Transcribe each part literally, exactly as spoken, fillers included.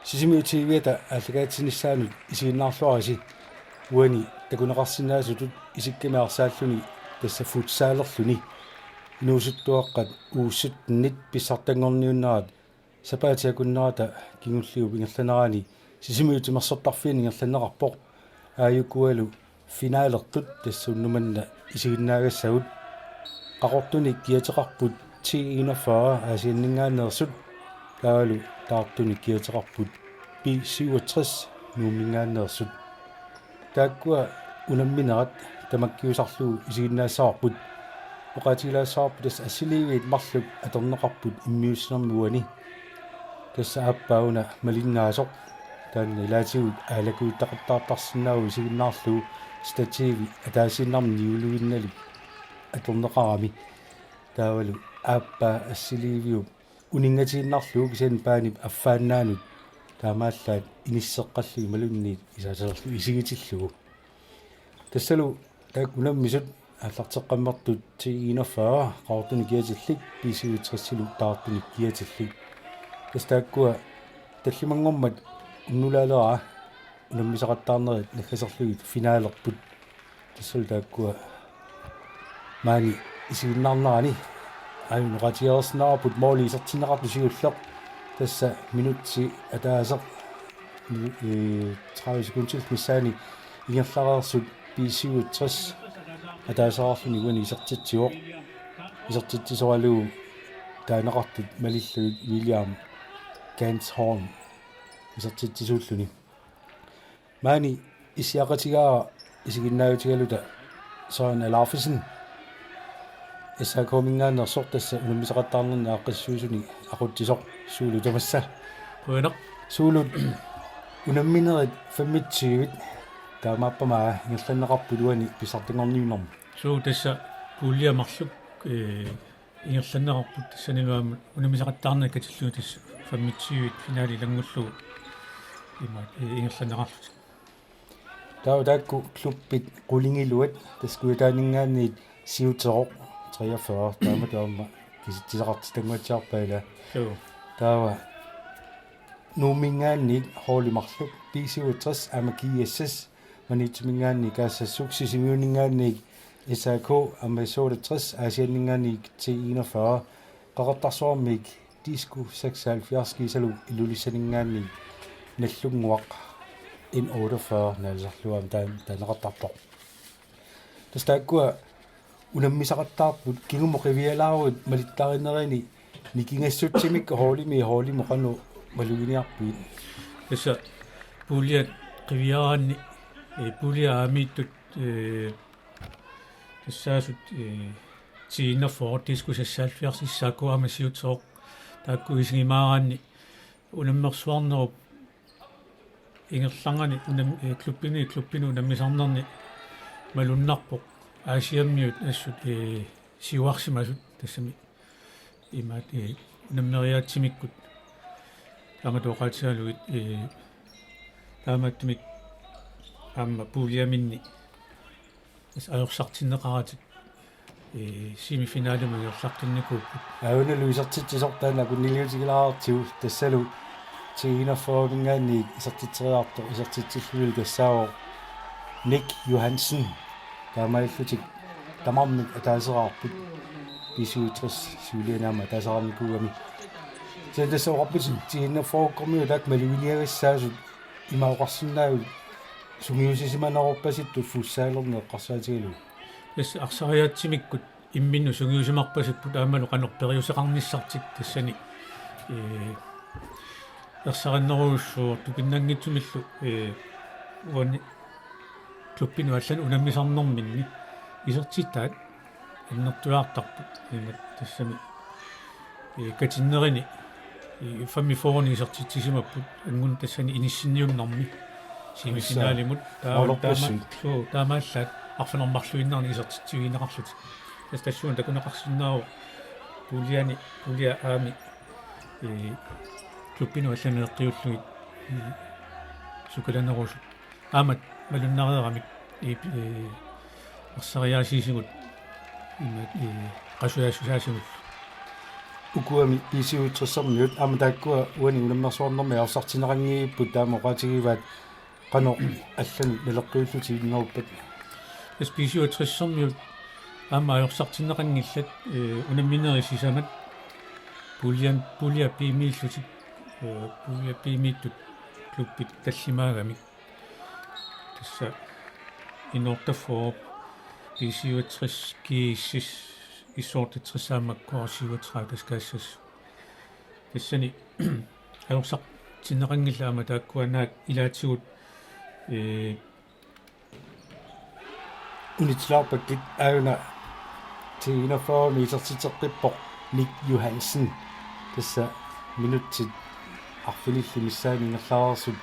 Sisimiut T V-ata aallakaatitsinissaanut isiginnaarluarisi uani takuneqarsinnaasutut isikkami arsaalluni tassa futsalerluni inuusuttuaqqat U syttenit pissartanngorniunnerat sapaatip akunnerata kingulliup ingerlanerani Sisimiut timersortarfiani ingerlanneqarpoq. Aajukualu finalertut tassa unnuk manna isiginnaagassagut. Qaqortunik kiateqarput T enogfyrre Aasianninngaanneersut, taavalu taartunik kiateqarput B syvogtres Nuumminngaanneersut. Taakkua unamminerat tamakkiusarlugu isiginnaassavarput. Oqaatigilaassavarput tassa assiliiviit marluk atorneqarput immiussinermi uani. Tassa aappaa una malinnaasoq. Taanna ilaatigut aalakuuttaqattaartarsinnaavoq isiginnaarlugu stativi ataasiinnarmik niuliinnalik atorneqarami. Taavalu aappaa assiliiviup uninngatiinnarlugu kisianni paanip affaannaanut taamaallaat inisseqqallugit imaluunniit isaasalerlu isigitillugu. Tassalu taakku unammisut aallarteqqammertut T enogfyrre Qaqortunik kiatillit B syvogtresilu taartunik kiatillit. Tassa taakkua tallimanngormat unnulaalera unammisaqattaarnerit naggaserlugit finalerput. Tassalu taakkua maani isiginnaarnerani aajuna oqaatigereersinnaavarput måli isertinneqartoq siulleq. Tassa minutsi ataaseq, eh, tredive sekundillu missaanni ingerlareersut B syvogtres ataasereerluni uani isertitsivoq. Isertitsisoralugu taaneqartut malillugit William Ganshorn isertitsisuulluni. Maani issiaqatigaara isiginnaajutigaluta Søren Alaufesen, S A K-minngaanneersoq, tassa unammisaqattaarnerni aaqqissuisuni aqutsisoq. Suulut tamassa. Qujanaq. Suulut unamminerit femogtyve taamaappama ingerlanneqarput uani pissartanngorniunnermi? Suu, tassa puljit marluk, eh, ingerlanneqarput, tassanilu aamma unammisaqattaarnerit katillugit tassa femogtyve finale ilanngullugu ima, eh, ingerlanneqarlutik. Taava taakku klubbit qulingiluat, tassa Kujataaninngaanniit Siuteroq treogfyrre, taamatut aamma kisitsisaqartitannguatsiarpaa ila. Joo. Taava Nuumminngaanniit holdi marluk B syvogtres aamma G S S, Maniitsuminngaanniit Kaassassuk, Sisimiuninngaanniit S A K aamma S otteogtres, Aasianninngaanniit T enogfyrre, Qeqertarsuarmiit Disco seksoghalvfjerds kiisalu Ilulissaninngaanniit Nallunnguaq N otteogfyrre naalisarlugu aamma taan-, taaneqartartoq. Tassa taakkua unammisaqattaarput, kingumut qivialaaruit malittarinerini nikingassutsimik holdimi, holdimut qanoq maluginiarpigit? Tassa puljit qiviaraanni, eh, puljit aamiittut, eh, tassaasut, eh, T enogfyrre, Disco seksoghalvfjerds, S A K aamma Siuteroq, taakku isigimaaraanni unammersuarnerup ingerlanerani unam-, eh, klubbini, klubbini unammisarnerni malunnarpoq Aasiammiut assut, eh, siuarsimasut, tassami imaat, eh, unammeriaatsimikkut taamatut oqaatigalugit, eh, taamaattumik aamma puljaminni tassa ajorsartinneqaratik, eh, semifinalimut ingerlartinnikuupput. Aajuna isertitsisoq taanna akunniliutigilaartigu, tassalu T enogfyrre-minngaanniit isertitseriartoq, isertitsillunilu tassaavoq Nick Johansen. Taamaalillutik tamarmik ataaseraarput, B syvogtres siuliani aamma ataasereernikuugami. Kisianni tassa oqarputit T enogfyrre-kkormiut taakku maluginiagassaasut, ima oqarsinnaavutit sungiusisimanerorpasittut futsalerneq eqqarsaatigalugu? Tassa arsariaatsimikkut imminnut sungiusimarpasipput aammalu qanoq periuseqarnissartik, tassani, eh, ersarinnerujussuuvoq tupinnanngitsumillu, eh, uani klubbinut allanut unammisarnerminni isertitaat annertuaartarput, imaattoq tassami, eh, katinnerini, eh, femogfyrre-ni isertitsisimapput, angunnerit tassani inissinniunnermi semifinalimut. Taava taama-, suu, taamaallaat arfineq-marluinnarnik isertitsivigineqarlutik. Tassa tassuuna takuneqarsinnaavoq puljani, pulja A-mi, eh, klubbinut allanut eqqiullugit, eh, sukalanerusut. Aamma malunnareeramik, eh, eh, arsariaasiisigut, ima, eh, qasujaassusaasigut. Ukuami B-syvogtressermiut aamma taakkua uani unammersuarnermi ajorsartinneqanngivipput, taama oqaatigivaat qanoq allanut naleqqiullutik inneruppat. Tassa B-syvogtressermiut aamma ajorsartinneqanngillat, ee, unamminerit sisamat puljan, pulja B-miillutik, ee, pulja B-miittut klubbit tallimaagamik. Tassa N-otteogfyrre, B-syvogtres, G S S, S-otteogtres aamma K syvogtredive, tassa K S S. Tassani ajorsartinneqanngillat aamma taakkua naak ilaatigut, ee, unitsilaarpakkit. Aajuna T-enogfyrremi isertitseqqippoq Nick Johansen. Tassa minutsit arfinillit missaanni ingerlareersut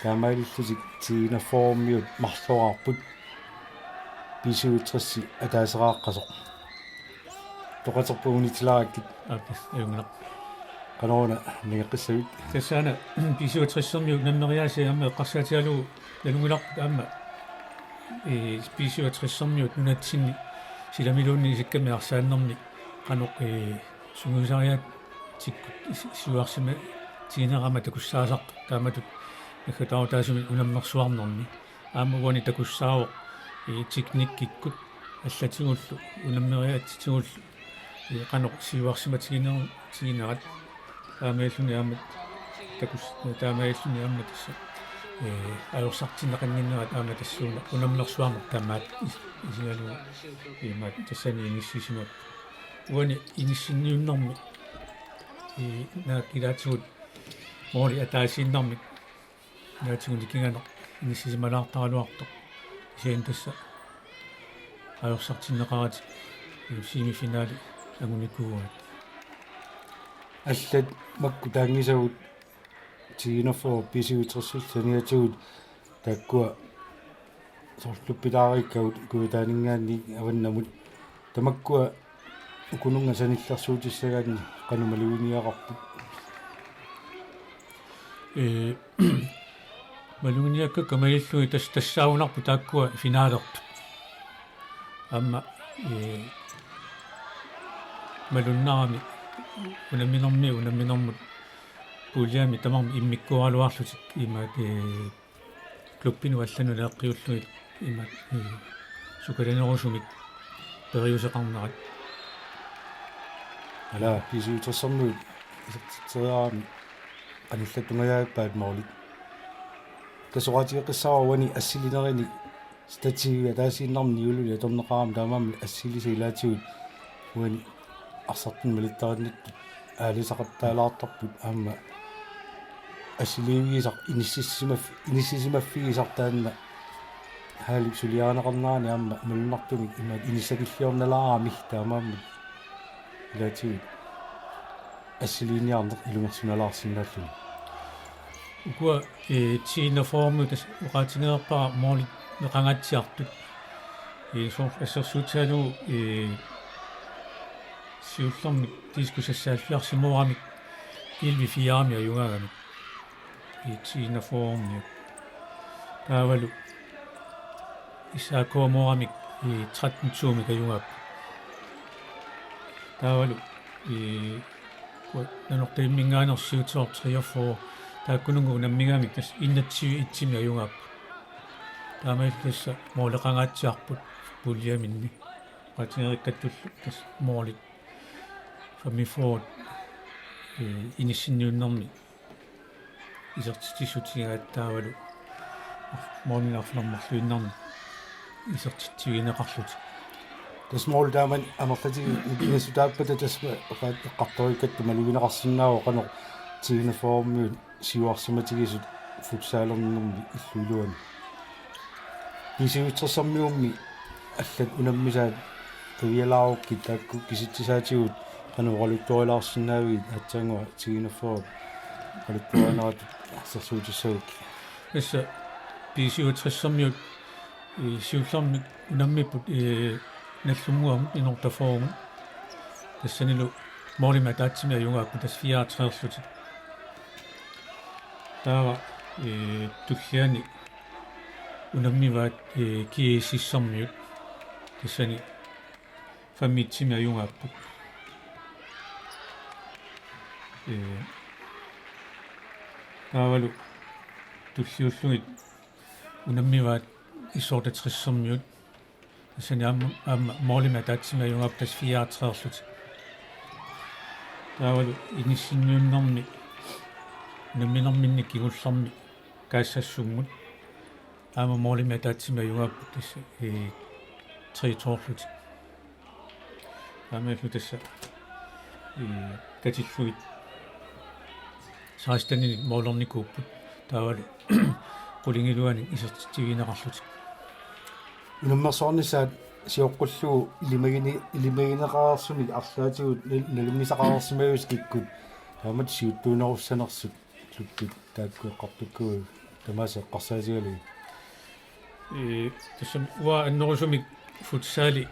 taamaalillutik T-enogfyrremiut marloraarput, B-syvogtres ataaseraaqqasoq. Toqaterput unitsilaarakkit. Aap, ajunngilaq. Qanoruna nangeqqissavit? Tassaana B-syvogtressermiut unammeriaaseq aamma eqqarsaatigalugu nalunngilarput aamma, ee, B-syvogtressermiut nunatsinni silamiluunniit isikkamik arsaannermi qanoq, ee, sungiusariaatsikkut is-, siuarsimatiginerama takussaasarpoq, taamatut naggataarutaasumik unammersuarnermi. Aamma uani takussaavoq, ee, teknikkikkut allatigullu unammeriaatsitigullu, ee, qanoq siuarsimatiginer-, tiginerat. Taamaalilluni aamma takus-, taamaalilluni aamma tassa, ee, ajorsartinneqannginnerat aamma tassuuna unammersuarneq tamaat is-, isigalugu imaat tassani inissisimapput. Uani inissinniunnermi, ee, naak ilaatigut måli ataasiinnarmik ilaatigut nikinganeq inissisimalaartaraluartoq. Kisianni tassa ajorsartinneqaratik semifinali angunikuuaat. Allat makku taanngisavut T-enogfyrre B-syvogtressillu saniatigut taakkua soorlu klubbitaareerikkagut Kujataaninngaanniit avannamut. Tamakkua ukununnga sanillersuutissagaanni qanoq maluginiagaqarput? Ee, maluginiakkakka malillugit tas-, tassaagunarput taakkua finalertut. Aamma, ee, malunnarami unamminermi, unamminermut puljami tamarmik immikkuugaluarlutik imaat, ee, klubbinut allanut naleqqiullugit imaat, ee, sukalanerusumik periuseqarnerat. Ala, B-syvogtressermiut isertitseriarami anillatungajavippaat målit. Tassa oqaatigeqqissaarpara uani assilinerini stativi ataasiinnarmik niululi atorneqarami, taamaammat assilisat ilaatigut uani arsartunik malittarinngittut aalisaqattaalaartarput aamma assiliivigisaq inissisimaf-, inissisimaffigisaq taanna haalip suliarineqarnerani aamma malunnartumik imaat inissakilliornalaarami, taamaammat ilaatigut assiliiniarneq ilungersunalaarsinnaalluni. Ukua, ee, T-enogfyrremi tassa oqaatigereerpara målit neqangaatsiartut. Ee, soorlu assersuutigalugu, ee, siullermik diskus seksoghalvfjerdsimooramik elleve firemi ajugaagamik. Ee, T-enogfyrremiut. Taavalu S A K-mooramik, ee, tretten to-mik ajugaapput. Taavalu, ee, Nanortalimminngaanneersoq syvogtyve treogfyrre, taakkununnga unammigamik tassa enogtyve et-imi ajugaapput. Taamaalilluni tassa måleqangaatsiarput puljaminni. Oqaatigereerikkattullu tassa målit femogfyrre, ee, inissinniunnermi isertitsissutigaat taavalu målinik arfineq-marluinnarnik isertitsivigineqarlutik. Tassa mål taamani amerlatigisut nikingassutaappata tassa oqaat eqqartoriikkatta malugineqarsinnaavoq qanoq T-enogfyrremiut siuarsimatigisut futsalernermi illup iluani. B-syvogtressermiummi allat unammisaat qivialaarukkit taakku kisitsisaatigut qanoq oqaluttuarilaarsinnaavigit, aatsaannguaq T-enogfyrre oqaluttuarineratut assersuutissagukku? Tassa B-syvogtressermiut, ee, siullermik unammipput, ee, Nagdlunguamut N-otteogfyrremut. Tassanilu målimik ataatsimik ajugaapput, tassa fireogtresserlutik. Taava, ee, tulliani unammivaat, ee, G S S-ermiut. Tassani fem et-imi ajugaapput. Ee, taavalu tulliullugit unammivaat S-otteogtressermiut. Tassani aamma, aamma målimik ataatsimik ajugaapput, tassa fireogtresserlutik. Taavalu inissinniunnermi unamminerminni kingullermi Kaassassumut aamma målimik ataatsimik ajugaapput, tassa, ee, treogtresserlutik. Taamaallu tassa, ee, katillugit seksteninik målernikuupput. Taavalu qulingiluanik isertitsivigineqarlutik. Unammersuarnissaat sioqqullugu ilimagini-, ilimagineqareersumik arlaatigut nal-, nalunngissaqareersimajusoq kikkut. Taamatut siuttuunerussanersut, klubbit taakku eqqartukkagut, tamaasa eqqarsaatigalugit. Ee, tassami uanga annerusumik futsali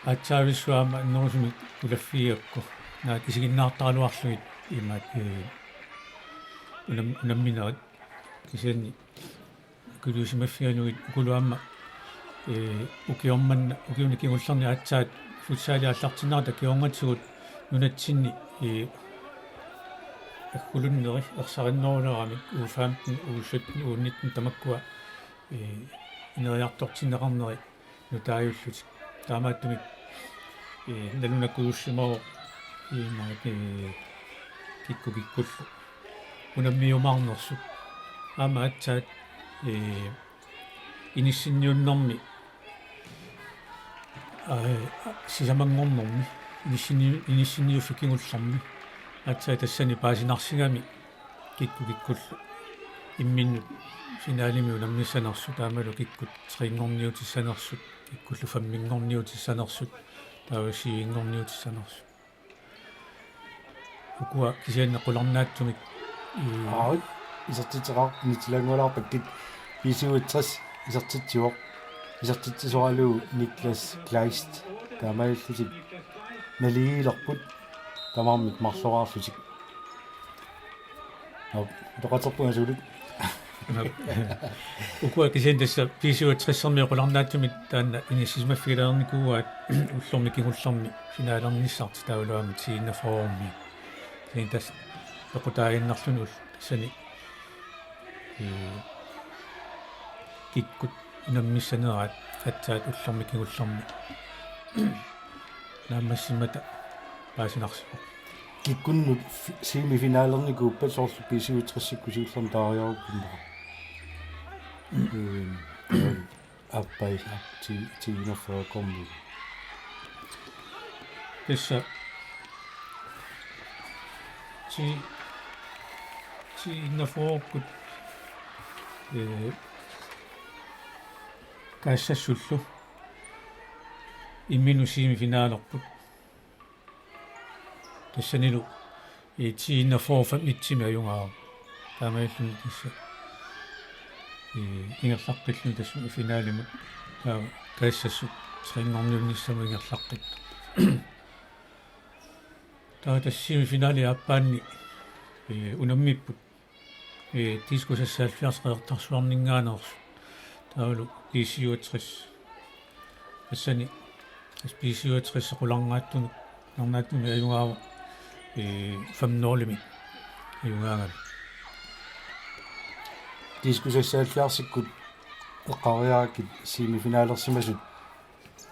aatsaavissuaq aamma annerusumik ulaffigigakku, naak isiginnaartaraluarlugit imaat, ee, unam-, unamminerit, kisianni ukiliusimaffigalugit ukulu aamma, ee, ukioq manna, ukiuni kingullerni aatsaat futsali aallartinnerata kingornatigut nunatsinni, ee, aggulunneri ersarinneruleramik U femten, U sytten, U nitten tamakkua, ee, ineriartortinneqarneri nutaajullutik. Taamaattumik, ee, nalunakujussimavoq imaat, ee, kikkut kikkullu unammiumaarnersut. Aamma aatsaat, ee, inissinniunnermi, ee, sisamanngornermi, inissinni-, inissinniuffik kingullermi, aatsaat tassani paasinarsigami kikkut kikkullu imminnut finalemi unammissanersut, taamalu kikkut trinngorniutissanersut, kikkullu femminngorniutissanersut, taava syvinngorniutissanersut. Ukua kisianni qularnaatsumik, ee, Aavit, isertitseqaaq, initilaanngualaarpakkit. B syvogtres isertitsivoq. Isertitsisoralugu Niklas Kleist. Taamaalillutik naligiilerput tamarmik marloraarlutik. Aap, toqaterpunga suulut. Ukua kisianni tassa B syvogtressermiut qularnaatsumik taanna inissisimaffigilaarnikuuaat ullormi kingullermi finalernissartik, taavalu aamma T enogfyrremi. Kisianni tassa pequtaaginnarluni ul-, tassani, ee, kikkut unammissaneraat aatsaat ullormi kingullermi naammassimmata paasinarsivoq. Kikkunnut fi-, semifinalernikuuppat soorlu B syvogtressikkut siullermik taariarukkummara. Ehm, aappai, aap-, ti-, ti enogfyrre kommet. Tassa ti-, ti enogfyrrekkut, ee, Kaassassullu imminut semifinalerput. Tassanilu, ee, ti enogfyrre femogtresimi ajugaavoq. Taamaalilluni tassa, ee, ingerlaqqilluni tassa finalimut. Taava Kaassassut trinngorniunnissamut ingerlaqqittoq. Taava tassa semifinali aappaanni, ee, unammipput. Ee, diskusassaaffiarseq Qeqertarsuarninngaanneersut. Taavalu B syvogtres. Tassani, tassa B syvogtres qularnaatsumik, qularnaatsumik ajugaavoq, ee, fem nul-imik ajugaagalugu. Diskusassaaffiarsikkut eqqariarakkit semifinalersimasut.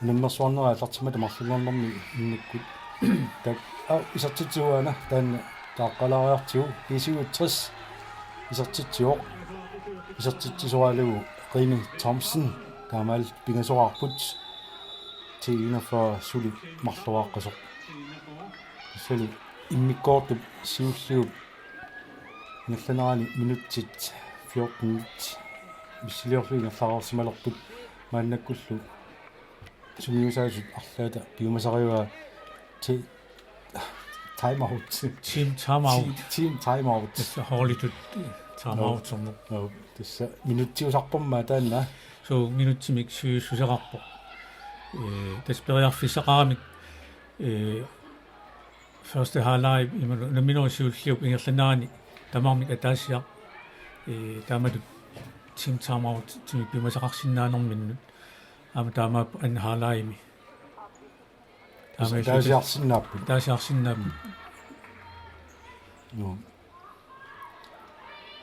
Unammersuarnerit aallartimmata marlunngornermi innukkut. Tak-, aa, isertitsivoq aana, taanna taaqqalaariartigu, B syvogtres isertitsivoq. Isertitsisoralugu Rine Thomsen, taamaalillutik pingasoraarput. T enogfyrre suli marloraaqqasoq. Tassalu immikkoortup siulliup ingerlanerani minutsit fjortenit missiliorlugit ingerlareersimalerput, maannakkullu sungiusaasut arlaata piumasarivaat ti-, time out. Team time out. Team, team time out. Tassa holditut time Joo. Out-erneq. Joo, tassa minutsiusarpormi taanna. Suu, minutsimik siuissuseqarpoq. Ee, tassa periarfissaqaramik, ee, første halvleg imaluunniit unamminerup siulliup ingerlanerani tamarmik ataasiaq, ee, taamatut team time out-imik piumasaqarsinnaanerminnut. Aamma taamaappoq anden halvleg-imi. Taamaalilluta ataasiarsinnaapput. Ataasiarsinnaapput. Mm. Joo.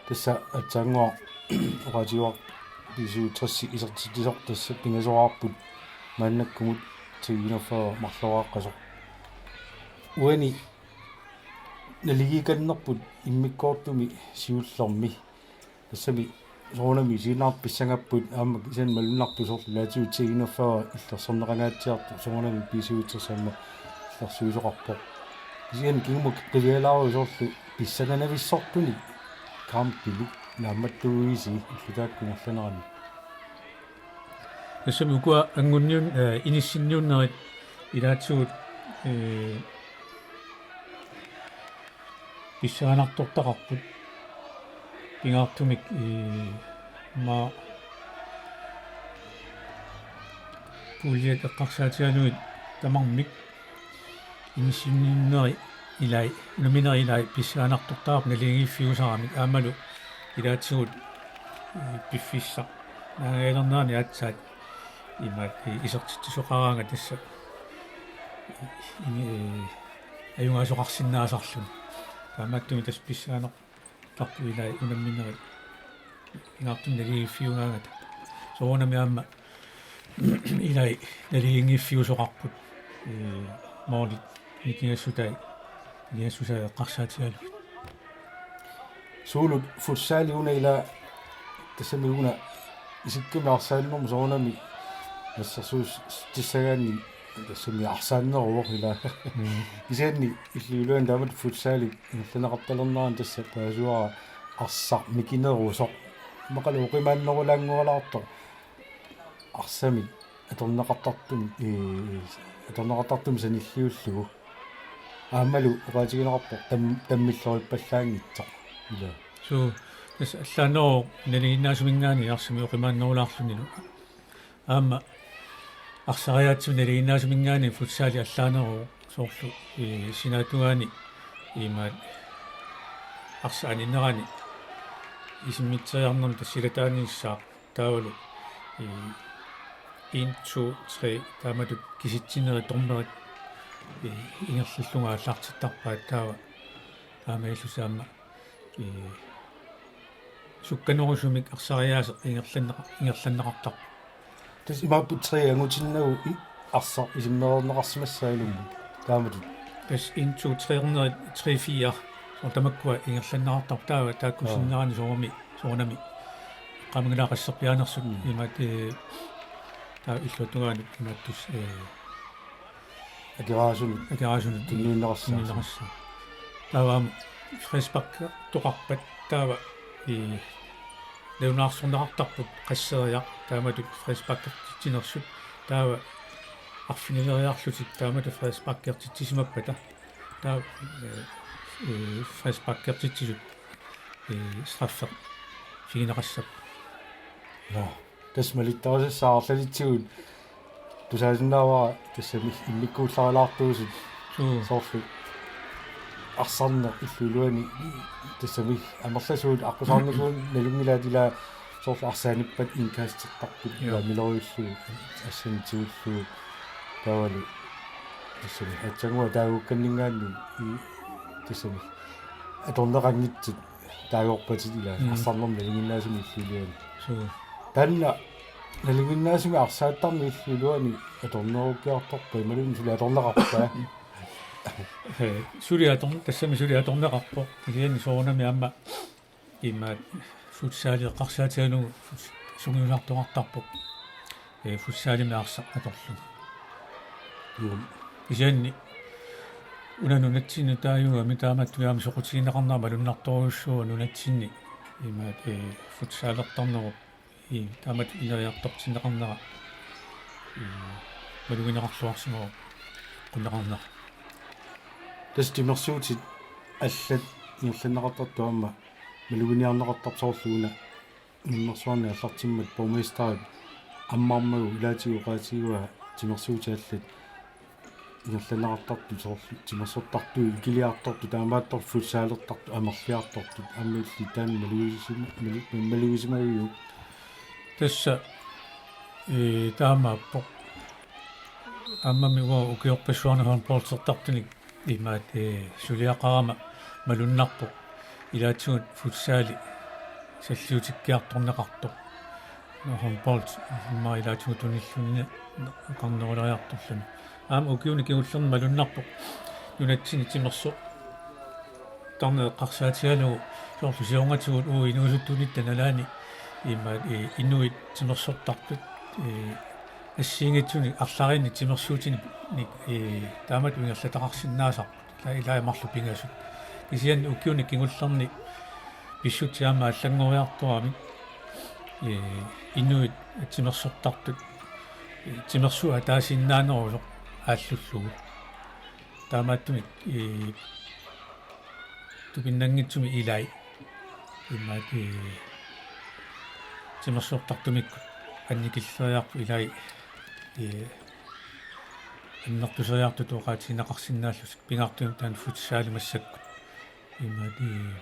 Tassa aatsaannguaq oqaatigaara B-syvogtres isertitsisoq, tassa pingasoraarput maannakkumut T enogfyrre marloraaqqasoq. Uani naligiikannerput immikkoortumi siullermi. Tassami soorunami isiginnaartut pissagapput, aamma kisianni malunnarpoq soorlu ilaatigut T enogfyrre illersorneqangaatsiartoq, soorunami B-syvogtres aamma illersuisoqarpoq. Kisianni kingumut qivialaaruit soorlu pissanganavissartunik kampili naammattuuisi illu taakku ingerlanerani? Tassami ukua anguniun-, eh, inissinniunnerit ilaatigut, eh, pissanganartortaqarput. Pingaartumik, eh, ma-, puljit eqqarsaatigalugit tamarmik inissinniunneri ilai, unammineri ilai pissanganartortaqarput naligiiffiusaramik, aammalu ilaatigut, eh, piffissaq naagajalernerani aatsaat imaat, eh, isertitsisoqaraangat tassa, eh, eh, ajugaasoqarsinnaasarluni. Taamaattumik tassa pissanganartarput ilai unamminerit pingaartumik naligiiffiugaangata. Soorunami aamma ilai naligiiffiusoqarput, eh, målit nikingassutai, nikingassutai eqqarsaatigalugit. Suulut futsali una ila tassami una isikkami arsaannermut soorunami assersuutissagaanni tassami arsaanneruvoq ila. Mm. Kisianni illuiluan taamatut futsali ingerlanneqartalernerani tassa paasivara arsaq mikinerusoq. Immaqalu oqimaannerulaanngualaartoq arsamik atorneqartartumik, ee, atorneqartartumik sanilliullugu. Aammalu oqaatigineqarpoq tam-, tammillorippallaanngitsoq. Ila. Suu, tassa allaaneruvoq nalinginnaasuminngaanniit arsamik oqimaannerulaarlunilu. Aamma arsariaatsip nalinginnaasuminngaanniit futsali allaaneruvoq soorlu, ee, sinaata tungaani imaat arsaq aninnerani isimmitseriarnermi tassa silataaniissaaq. Taavalu, eh, en, to, tre, taamatut kisitsinerit dommerit, eh, ingerlallunga aallartittarpaat taava. Taamaalillusi aamma, eh, sukkanerusumik arsariaaseq ingerlanneqa-, ingerlanneqartarpoq. Tassa imaappoq tre angutinnagu i-, arsaq isummereerneqarsimassaalummik. Taamatut. Tassa en, to, tre-ernerit, tre, fire. Soorlu tamakkua ingerlanneqartarput taava taakku Aa. sinnerani soormi, soorunami. Eqqaamanngilara qasserpiaanersut Mm. imaat, ee, taava illuatungaanut imaattussaq, ee, Akeraasunut. Akeraasunut. Tunniunneqassaaq. Tunniunneqassaaq. Taava aamma frisparkertoqarpat taava, ee, nalunaarsorneqartarput qasseriaq taamatut frisparkertitsinersut taava arfinileriarlutik taamatut frisparkertitsisimappata. Taava, ee, ee, frisparkertitsisut, ee, straffe pigineqassapput. Nå, tassa malittarisassaaq arlalitsigut tusaasinnaavara tassami immikkuullarilaartuusut Suu. soorlu arsarneq illuiluani tassami amerlasuut aqqusaarnikuupput nalunngilaat ila soorlu arsaanippat indkastertarput Joo. ila miloriullugu assanitsigullugu taavalu tassami aatsaannguaq taaguukkanninngaanniit i tassami atorneqanngitsut taagorpatit ila Mm. arsarnermik nalinginnaasumik illuiluani. Suu. Taanna nalinginnaasumik arsaattarneq illuiluani atornerukkiartorpa imaluunniit suli atorneqarpa? Ee, suli ator-, tassami suli atorneqarpoq. Kisianni soorunami aamma imaat futsali eqqarsaatigalugu futs-, sungiusartoqartarpoq. Ee, futsalimi arsaq atorlugu. Juu. Kisianni una nunatsinni taajugami taamatut aamma soqutigineqarnera malunnartorujussuuvoq nunatsinni imaat, ee, futsalertarnerup ii, taamatut ineriartortinneqarnera, ii, malugineqarluarsimavoq qunneqarnera. Tassa timersuutit allat ingerlanneqartartut aamma maluginiarneqartarput soorlu una unammersuarni aallartimmat borgmesterip ammarmagu ilaatigut oqaatigivaa timersuutit allat ingerlanneqartartut soorlu timersortartut ikiliartortut taamaattorli futsalertartut amerliartortut aamma illit taanna malugisima-, malu-, malugisimaviuk? Tassa, ee, taamaappoq. Aammami uanga ukiorpassuarni håndboldertartunik imaat, ee, suliaqarama malunnarpoq ilaatigut futsali salliutikkiartorneqartoq. Håndbold immaqa ilaatigut tunilluinnaqarneruleriartorluni. Aamma ukiuni kingullerni malunnarpoq nunatsinni timersortarneq eqqarsaatigalugu soorlu siornatigut uagut inuusuttunitta nalaani immaqa, ee, inuit timersortartut, ee, assigiinngitsunik arlariinnik timersuutinik, ee, taamatut ingerlataqarsinnaasarput. Ila-, ilai marluk pingasut. Kisianni ukiuni kingullerni pissutsit aamma allanngoriartoramik, ee, inuit timersortartut, ee, timersuit ataasiinnaanerusoq aallullugu. Taamaattumik, ee, tupinnanngitsumik ilai immaqa, ee, timersortartumikkut annikilleriarput ilai, ee, annertuseriartutut oqaatigineqarsinnaallutik pingaartumik taanna futsali massakkut. Immaqa, ee,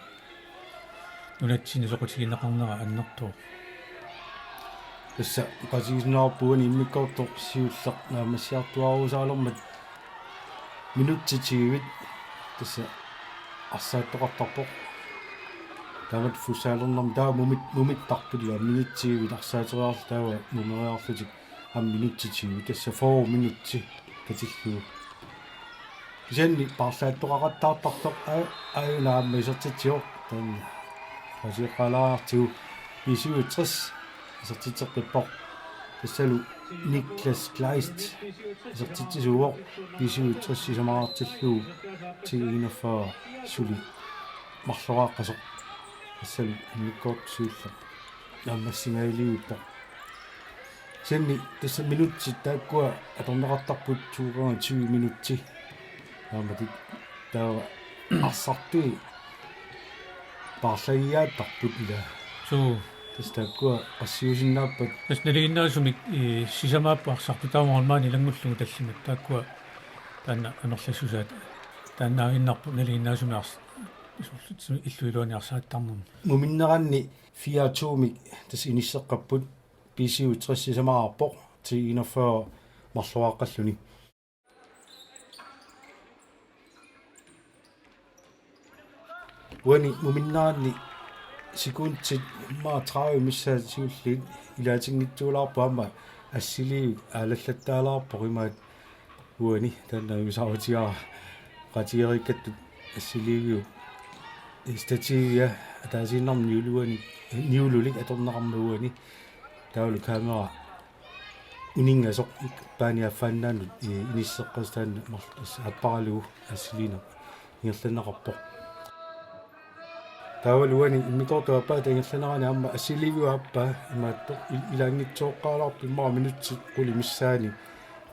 nunatsinni soqutigineqarnera annertooq. Tassa oqaatigisinnaarput uani immikkoortoq siulleq naammassiartuaarusaalermat minutsit tyvit tassa arsaattoqartarpoq. Taamatut futsalernermi taava mumit-, mumittarput ilaa minutsit tyvit arsaateriarlutik taava mumeriarlutik aamma minutsit tyvit tassa fyrre minutsit katillugu. Kisianni paarlaattoqaqattaartartoq aa-, aajuna aamma isertitsivoq. Taanna oqaasiiqqaalaartigu B syvogtres isertitseqqippoq. Tassalu Niklas Kleist isertitsisuuvoq B syvogtres sisamaqartillugu T enogfyrre suli marloraaqqasoq. Tassalu immikkoortoq siulleq naammassingajaliivippoq. Kisianni tassa minutsit taakkua atorneqartarput to gange tyve minutsit. Aammatit taava arsartui paarlagiaattarput ilaa. Suu. Tassa taakkua qassiusinnaappat. Tassa nalinginnaasumik, ee, sisamaapput arsartut taava målmandi ilanngullugu tallimat taakkua taanna amerlassusaat taannaaginnarpoq nalinginnaasumik ars-, illup iluani arsaattarnermi. Muminneranni fire to-mik tassa inisseqqapput B syvogtres sisamaqarpoq T enogfyrre marloraaqqalluni. Uani muminneranni sekundit immaqa tredive missaat siulliit ilaatinngitsuulaarpoq aamma assiliivik aalallattaalaarpoq imaat uani taanna usautiaa qatigerikkattut assiliiviup stativia ataasiinnarmik niuluani niululik atorneqarmat uani taavalu kamera uninngasoq ik-, paani affaannaannut, ee, inisseqqasoq taanna marluk tassa aapparalugu assiliineq ingerlanneqarpoq. Taavalu uani immikkoortup aappaata ingerlanerani aamma assiliiviup aappaa imaattoq il-, ilaanngitsooqqaalaarpoq immaqa minutsit qulit missaanni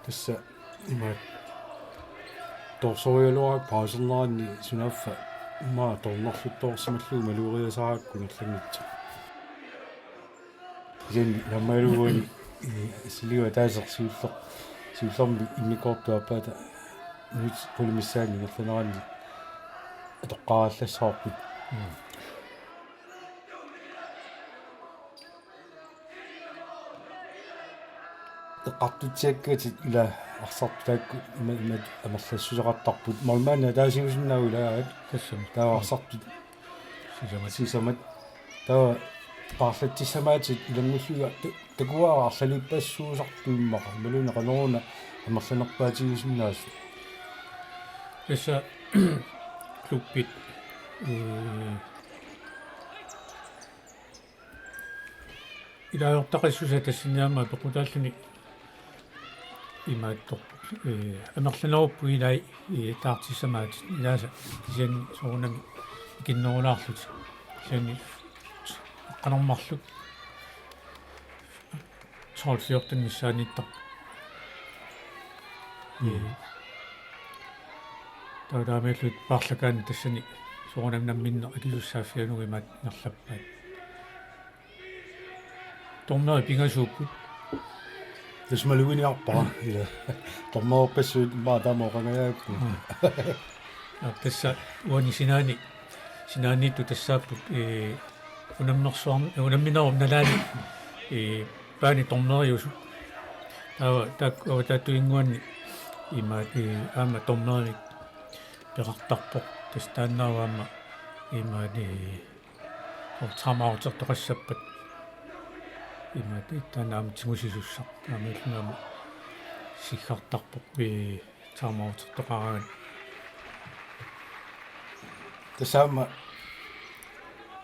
tassa imaattoq torsorigaluarakku pauserneranni sunaaffa immaqa tornerluttoorsimallugu malugerisaarakku ingerlanngitsoq. Kisianni naammagilugu uani, ee, assiliiviup ataaseq siulleq, siullermik immikkoortup aappaata minutsit qulit missaanni ingerlaneranni atoqqaarallassavarput. Mm. Eqqartutsiakkatit ilaa arsartut taakku ima, imatut amerlassuseqartarput. Målmandi ataasiusinnaavoq ilagaat. Tassami. Taava arsartut sisamat. Sisamat. Taava paarlatsissamaatit ilanngullugit ta-, takuara arlaliippassuusartut immaqa. Imaluunniit qanoruna amerlanerpaatigisinnaasut. Tassa klubbit, ee, ilaasortaqassusaa tassani aamma peqqutaalluni imaattoq, ee, amerlanerupput ilai, ee, taartissamaatit ilaasa kisianni soorunami ikinnerulaarlutik. Kisianni qanormarluk tolv fjorten missaanniittarput. Mm. Ee, taava taamaalillutik paarlakaanni tassani soorunami namminneq akisussaaffigalugu imaat ingerlappaat. Dommerit pingasuupput. Tassa maluginiarpara, ilaa. Dommererpassuit immaqa taama oqangajaapput. Mm. Aa, tassa uani sinaani, sinaaniittut tassaapput, ee, unammersuarn-, unamminerup nalaani, ee, paani dommeriusut. Taava taakku avataatinnguanni imaat, ee, aamma dommerimik peqartarpoq. Tassa taannaavoq aamma imaani timeoutertoqassappat imaani taanna aamma tigusisussaq taamaalilluni aamma siggartarpoq ii timeoutertoqaraangat. Tassa aamma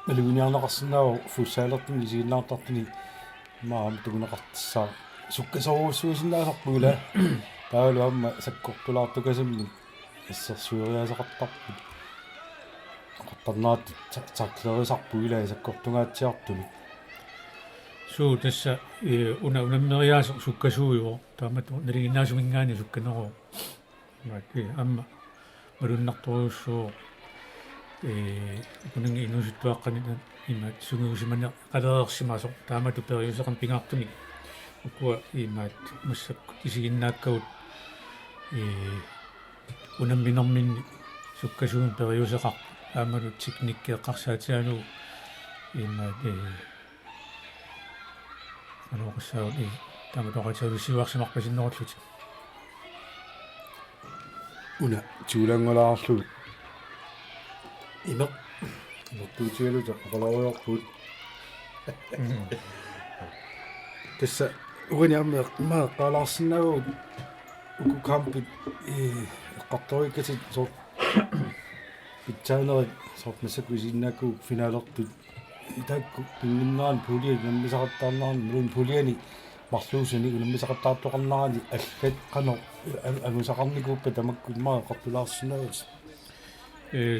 maluginiarneqarsinnaavoq futsalertumik isiginnaartartunik maani tukuneqartissaaq sukkasoorujussuusinnaasarpoq ila. Taavalu aamma sakkortulaartukasammik assersueriaaseqartarput. Oqartarnerat ta-, tacklerisarput ila sakkortungaatsiartumik. Suu tassa, eh, una unammeriaaseq sukkasuujuvoq. Taamatut nalinginnaasuminngaanniit sukkaneruvoq. Imaak, eh, aamma malunnartorujussuuvoq, eh, ukunannga inuusuttuaqqani imaak sungiusimaneqalereersimasoq taamatut periuseqarneq pingaartumik. Ukua imaak massakkut isiginnaakkagut, eh, unamminerminni sukkasuumik periuseqarput aammalu teknikki eqqarsaatigalugu imaak, eh, Qanoq oqassaagut, ii, taamatut oqaatigalugu siuarsimarpasinnerullutik. Una tigulaanngulaarlugu. Imeq. Imertuutigaluta oqalorujoorpugut. Mm. Tassa uani aamma eq-, immaqa eqqaalaarsinnaavagut uku kampit, ii, eqqartoreerikkatit soorlu pitsaanerit soorlu massakkut isiginnaakkavut finalertut. Taakku pinnginnerani puljit unammisaqattaarnerani, imaluunniit puljini marluusuni unammisaqattaartoqarnerani allat qanoq a-, angusaqarnikuuppat tamakku immaqa eqqartulaarsinnaavagut? Ee,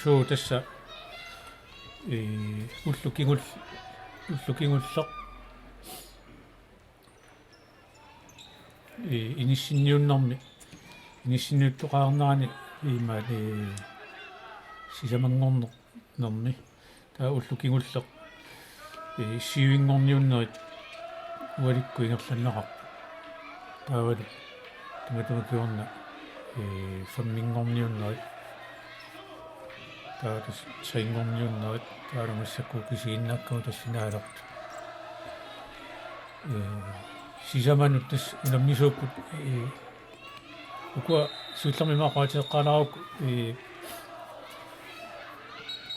suu tassa, ee, ullut kingul-, ullut kingulleq, ee, inissinniunnermi, inissinniuttoqarnerani imaak, ee, sisamanngornermi. Taava ullut kingulleq, ee, syvinngorniunnerit ualikkut ingerlanneqarput. Taavalu tamatuma kingorna, ee, femminngorniunnerit. Taava tassa trenngorniunnerit. Taavalu massakkut isiginnaakkagut tassa finaleertut. Ee, sisamanut tassa unammisuupput, ee, ukua siullermik immaqa oqaaseqqaalaarukku, ee,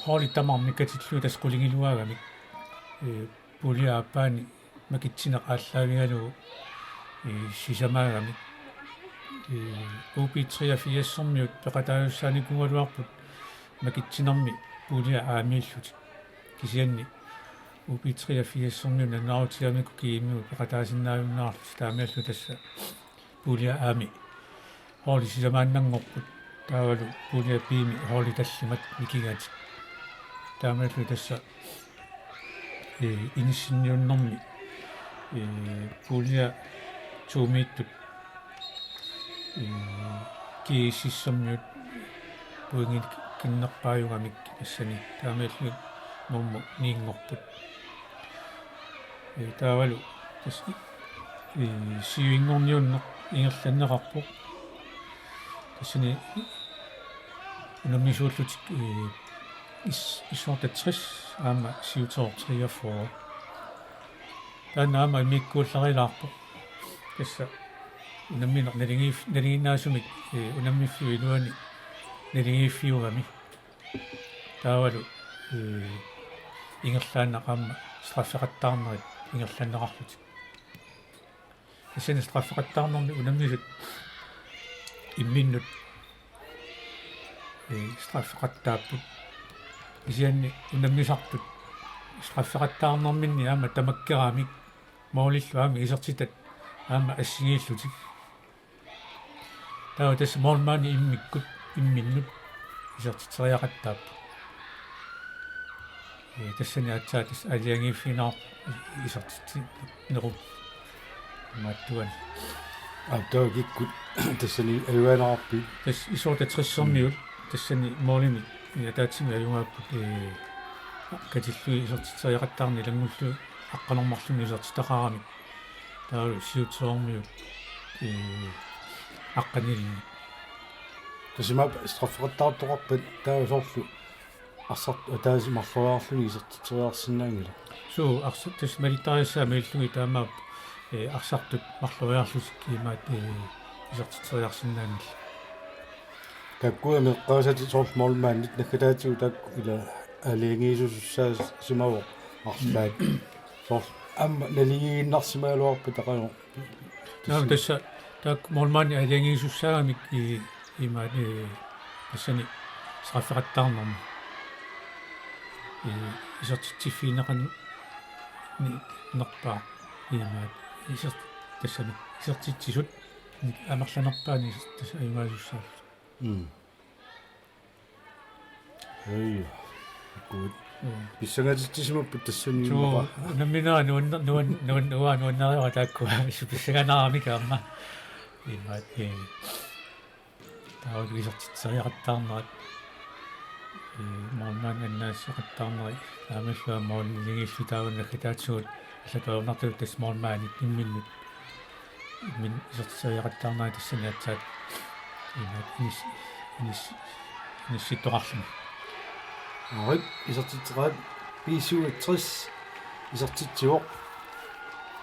holdit tamarmik katillugit tassa qulingiluaagamik, ee, pulje aappaani makitsineq aallaavigalugu, ee, sisamaagamik. Ee, U B treogfirsermiut peqataajussaanikuugaluarput makitsinermi pulje A-miillutik. Kisianni U B treogfirsermiut nalunaarutigamikku G-miut peqataasinnaajunnaarlutik, taamaalilluni tassa pulje A-mi holdit sisamaannanngorput, taavalu pulje B-mi holdit tallimat mikigatik. Taamaalilluni tassa, ee, inissinniunnermi, ee, pulje to-miittut, ee, G-seks-ermiut pointikinnerpaajugamik tassani, taamaalilluni nummer ni-nngorput. Ee, taavalu tassa, ee, syvinngorniunneq ingerlanneqarpoq. Tassani unammisuullutik, ee, is-, S-otteogtres aamma syvogtres treogfyrre. Taanna aamma immikkuullarilaarpoq. Tassa unammineq naligiif-, nalinginnaasumik, ee, unammiffiup iluani naligiiffiugami. Taavalu, ee, ingerlaannaq aamma straffeqattaarnerit ingerlanneqarlutik. Tassani straffeqattaarnermi unammisut imminnut, ee, straffeqattaapput. Kisianni unammisartut straffeqattaarnerminni aamma tamakkeramik målillu aamma isertitat aamma assigiillutik. Taava tassa målmandi immikkut imminnut isertitseriaqattaapput. Ee, tassani aatsaat tassa aalajangiiffigineqarpoq isertitsinerup imaattuani. Aa, taava kikkut tassani ajugaanaqarpit? Tassa S-otteogtres-ermiut tassani målimik, ee, ataatsimik ajugaapput, ee, katillugit isertitseriaqattaarneq ilanngullugit aqqaneq-marlunnik isertitaqaramik. Taava syvogtres-ermiut, ee, aqqanilinnik. Tassa imaappoq straffeqattaartoqarpat taava soorlu arsartut ataaseq marloriarluni isertitseriarsinnaanngilaq? Suu, arsartut tassa malittariassaat malillugit taamaappoq, ee, arsartut marloriarlutik imaak, ee, isertitseriarsinnaanngillat. Taakkua meeqqarisat soorlu målmandit naggataatigut taakku ila aalajangiisussaasimavoq arlaat. Soorlu aamma naligiinnarsimagaluarpat taqalu. Naam, tassa taakku målmandi aalajangiisussaagamik i-, imaat, ee, tassani straffeqattaarnermi. Ee, isertitsiffigineqarnerpaaq imaat isert-, tassani isertitsisut amerlanerpaani isert-, tassa ajugaasussaalluni. Mm. Ei. Akut. Mm. Pissangatitsisimapput tassani. Suu, immaqa. Unammineq nuanna-, nuan-, nuan-, nuan-, nuannariga taakkua. Pissanganaaramik aamma. Imaat, ee, taavalu isertitseriaqattaarnerat. Ee, målmandi annaassaqattaarneri. Taamaalillunga målmandiligiillu taava naggataatigut. Allatut ajornartutut tassa målmandit imminnut. Imminnut isertitseriaqattaarneri tassani aatsaat imaat inis-, inis-, inissittoqarluni. Aarit, isertitseqaat B syvogtres isertitsivoq.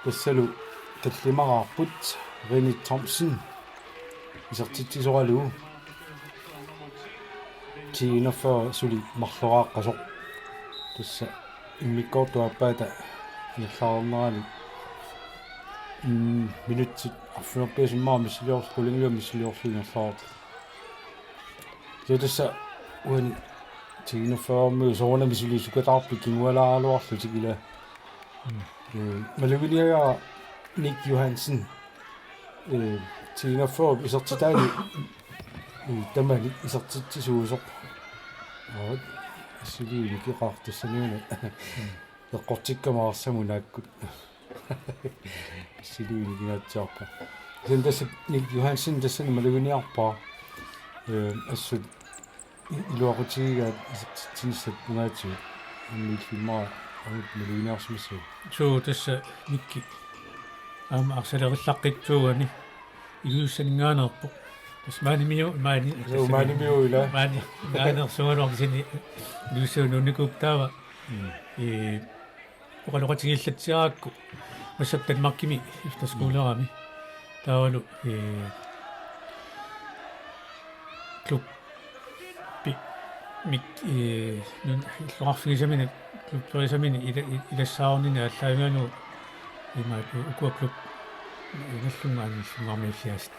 Tassalu tallimaraarput René Thomsen isertitsisoralugu. T enogfyrre suli marloraaqqasoq. Tassa immikkoortup aappaata ingerlaarnerani, mm, minutsit arfineq-pingasut immaqa missiliors-, qulingiluat missiliorlugit ingerlaarput. Kisianni tassa uani T enogfyrremiut soorunami suli sukataarput kingualaaraluarlutik ila. Mm. Ee, maluginiagara Nick Johansen. Ee, T enogfyrre isertitaani, ee, tamani isertitsisuusoq. Aarit, assiliivinik iqaartassaniuna. Eqqortikkama arsamut naakkut. Assiliivinik inaatsiarpa. Sen tassa Nick Johansen tassani maluginiarpara. Ee, assut i-, iluaqutigigaat isertitsinissat tungaatigut. Aamma illimmi aamma maluginiarsimassavat. Suu, tassa Mikki. Aamma arsalerillaqqittuugani. Ilulissaninngaanneerpoq. Tassa maanimiu-, maani-, suu, maanimiu ila. Maani-, ngaaneersugaluaq kisianni Ilulissat nuunnikuupput taava. Mm. Ee, oqaloqatigiillatsiarakku. Massakkut Danmarkimi efterskolerami. Taavalu, ee, klubbi-, mik-, ee, nun-, illoqarfigisaminik, klubberisaminit ila-, i-, ilassaarunini aallaavigalugu imaat ukua klub-, ee, nallunnga-, nallunnguarmiilliaasut.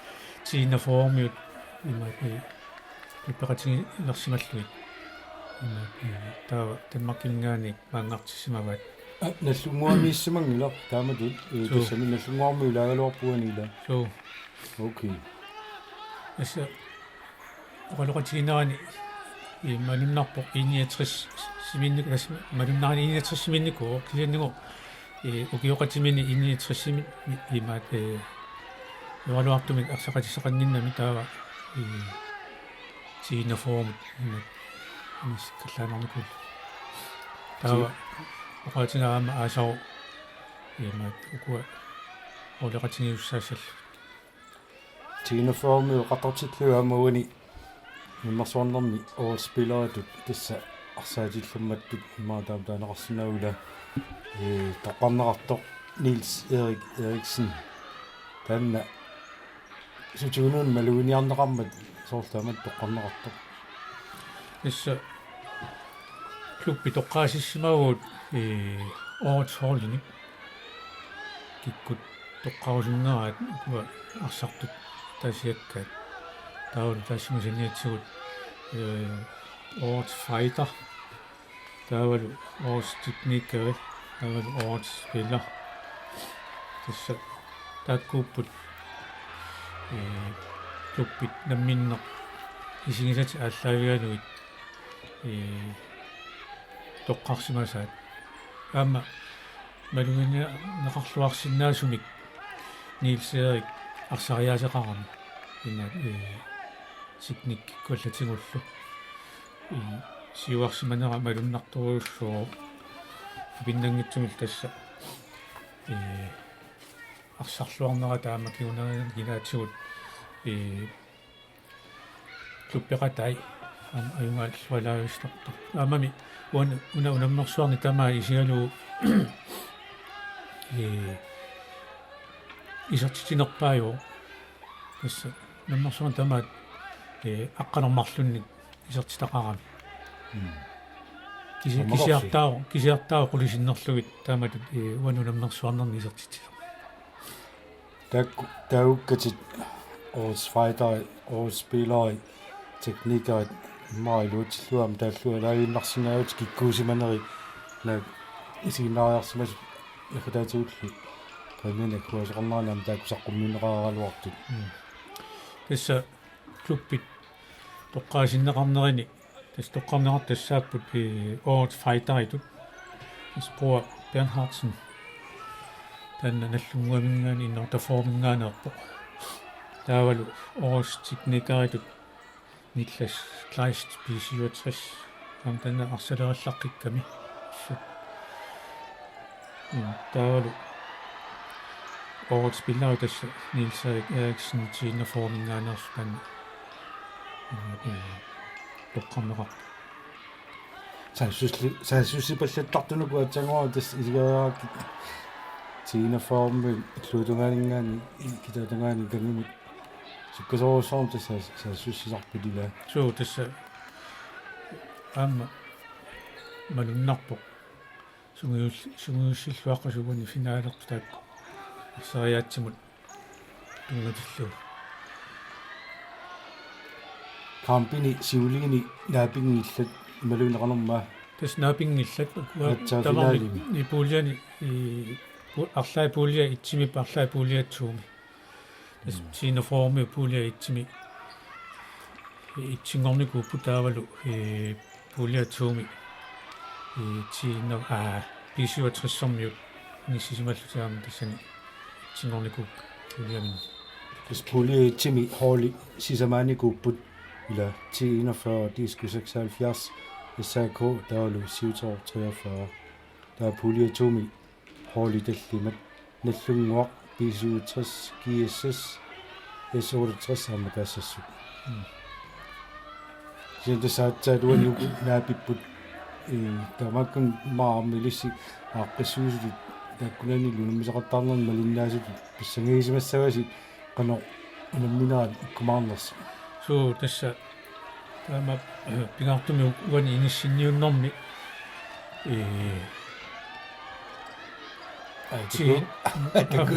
T enogfyrremiut imaat, ee, klubbeqatigiilersimallugit. Imaat, ee, taava Danmarkiminngaanniit maanngartissimavaat. Aa, nallunnguarmiissimanngilaq taamatut, ee, suu, tassami Nallunnguarmiut ilaagaluarput uani ila. Suu. Okay. Tassa oqaloqatiginerani, ee, malunnarpoq I niogtres-imiinnik-, tassa malunnarani I niogtres-imiinnikuuvoq kisianni, ee, ukioqatimini I niogtres-imi-, imaat, ee, ilualuartumik arsaqatissaqannginnami taava, ee, T enogfyrremut imaat inissikkallaannarnikuulluni. Taava ti- oqaatigaa aamma aasaru imaat ukua uuleqatigiussaassallugit. T enogfyrremiut qattartillugit aamma uani namminersuarnermi årets spilleritut tassa arsaatillammattut immaqa taama taaneqarsinnaavoq ila, ee, toqqarneqartoq Niels Erik Eriksen. Taanna sutigunun maluginiarneqarmat soorlu taamatut toqqarneqartoq. Tassa klubbi toqqaasissimavugut, ee, årets holdinik. Kikkut toqqarusunngaraat ukua arsartut ataasiakkaat. Taavalu taassuma saniatigut, ee, årets fighter. Taavalu årets teknikeri. Taavalu årets spiller. Tassa taakkuupput, ee, klubbit namminneq isigisatik aallaavigalugit, ee, toqqarsimasaat. Aamma maluginiarneqarluarsinnaasumik Niels Erik arsariaaseqarami. Imaat, ee, teknikkikkut allatigullu. Ee, siuarsimanera malunnartorujussuuvoq. Tupinnanngitsumillu tassa, ee, arsarluarnera taama kingunerinermi ilaatigut, ee, klubbeqatai aamma ajugaalluarlaavissortarput. Aammami uani una unammersuarni tamaat isigalugu, ee, isertitsinerpaajuvoq. Tassa unammersuarni tamaat ee, aqqaneq-marlunnik isertitaqarami. Mm. Kisi-, Aamma kisiartaavoq, kisiartaavoq qulit sinnerlugit taamatut, ee, uani unammersuarnerni isertitsisarneq. Taakku, taakkuupput Årets Fighter, Årets Spiller, teknikerit, immaqa iluatsillugu aamma taallugu laagiinnarsinnaavutit kikkuusimanerit, naak isiginnaariarsimasut naggataatigullu. Taanna akuasoqarnani aamma taakku saqqummiunneqaraluartut. Mm. Tassa klubbit toqqaasinneqarnerini, tassa toqqarneqartut tassaapput, ee, Årets Fighteritut. Tassa Bror Bernhardsen. Taanna Nagdlunguaminngaanniit, N otteogfyrreminngaanneerpoq. Taavalu Årets Teknikeritut Niklas Kleist, B syvogtres. Aamma taanna arsalerillaqqikkamik. Mm, taavalu Årets Spiller tassa Niels Erik Eriksen, T enogfyrreminngaanneersoq, taanna. Mm, toqqarneqarpoq. Saassussi-, saassussipallattartunukua aatsaannguaq tassa isigeriarakkit T enogfyrremi illuatungaaninngaanniit, i-, kitaatungaani kangimmut sukkasoorujussuarmik tassa saassussisarput ilaa. Suu, tassa aamma malunnarpoq. Sungius-, sungiussilluaqqusut uani finalertut taakku arsariaatsimut tunngatillugu. Kampini siuliini naapinngillat imaluunniit qanormaa? Tassa naapinngillat ukua. Natsaa tamarmik finalimi. I puljani, i pu-, arlaat pulje etsimi, arlaat pulje tomi. Tassa Mm. T enogfyrremi pulje etsimi etsinngornikuupput taavalu, ee, pulje tomi, ee, T enogfyrre, aa, B syvogtressermiut inissisimallutik aamma tassani etsinngornikuupput puljemini. Tassa pulje etsimi holdit sisamaanikuupput, ilaa, T enogfyrre, Diskus seksoghalvfjerds, S A K, taavalu Syvogtredive treogfyrre. Taava pulje tomi holdit tallimat, Nagdlunguaq, B syvogtres, G S S, S otteogtres aamma Kaassassut. Mm. Kisianni tassa aatsaat uani uku naapipput, ee, taamaakkami aamma ilissi aaqqissuisutut taakkunanilu unammisaqattaarnermi malinnaasutut pissangagissimassavasi qanoq unamminerat ikkumaarnersoq. Suu, tassa taama, eh, pingaartumik u-, uani inissinniunnermi, eh, Ai, ti-, tuku. Tuku.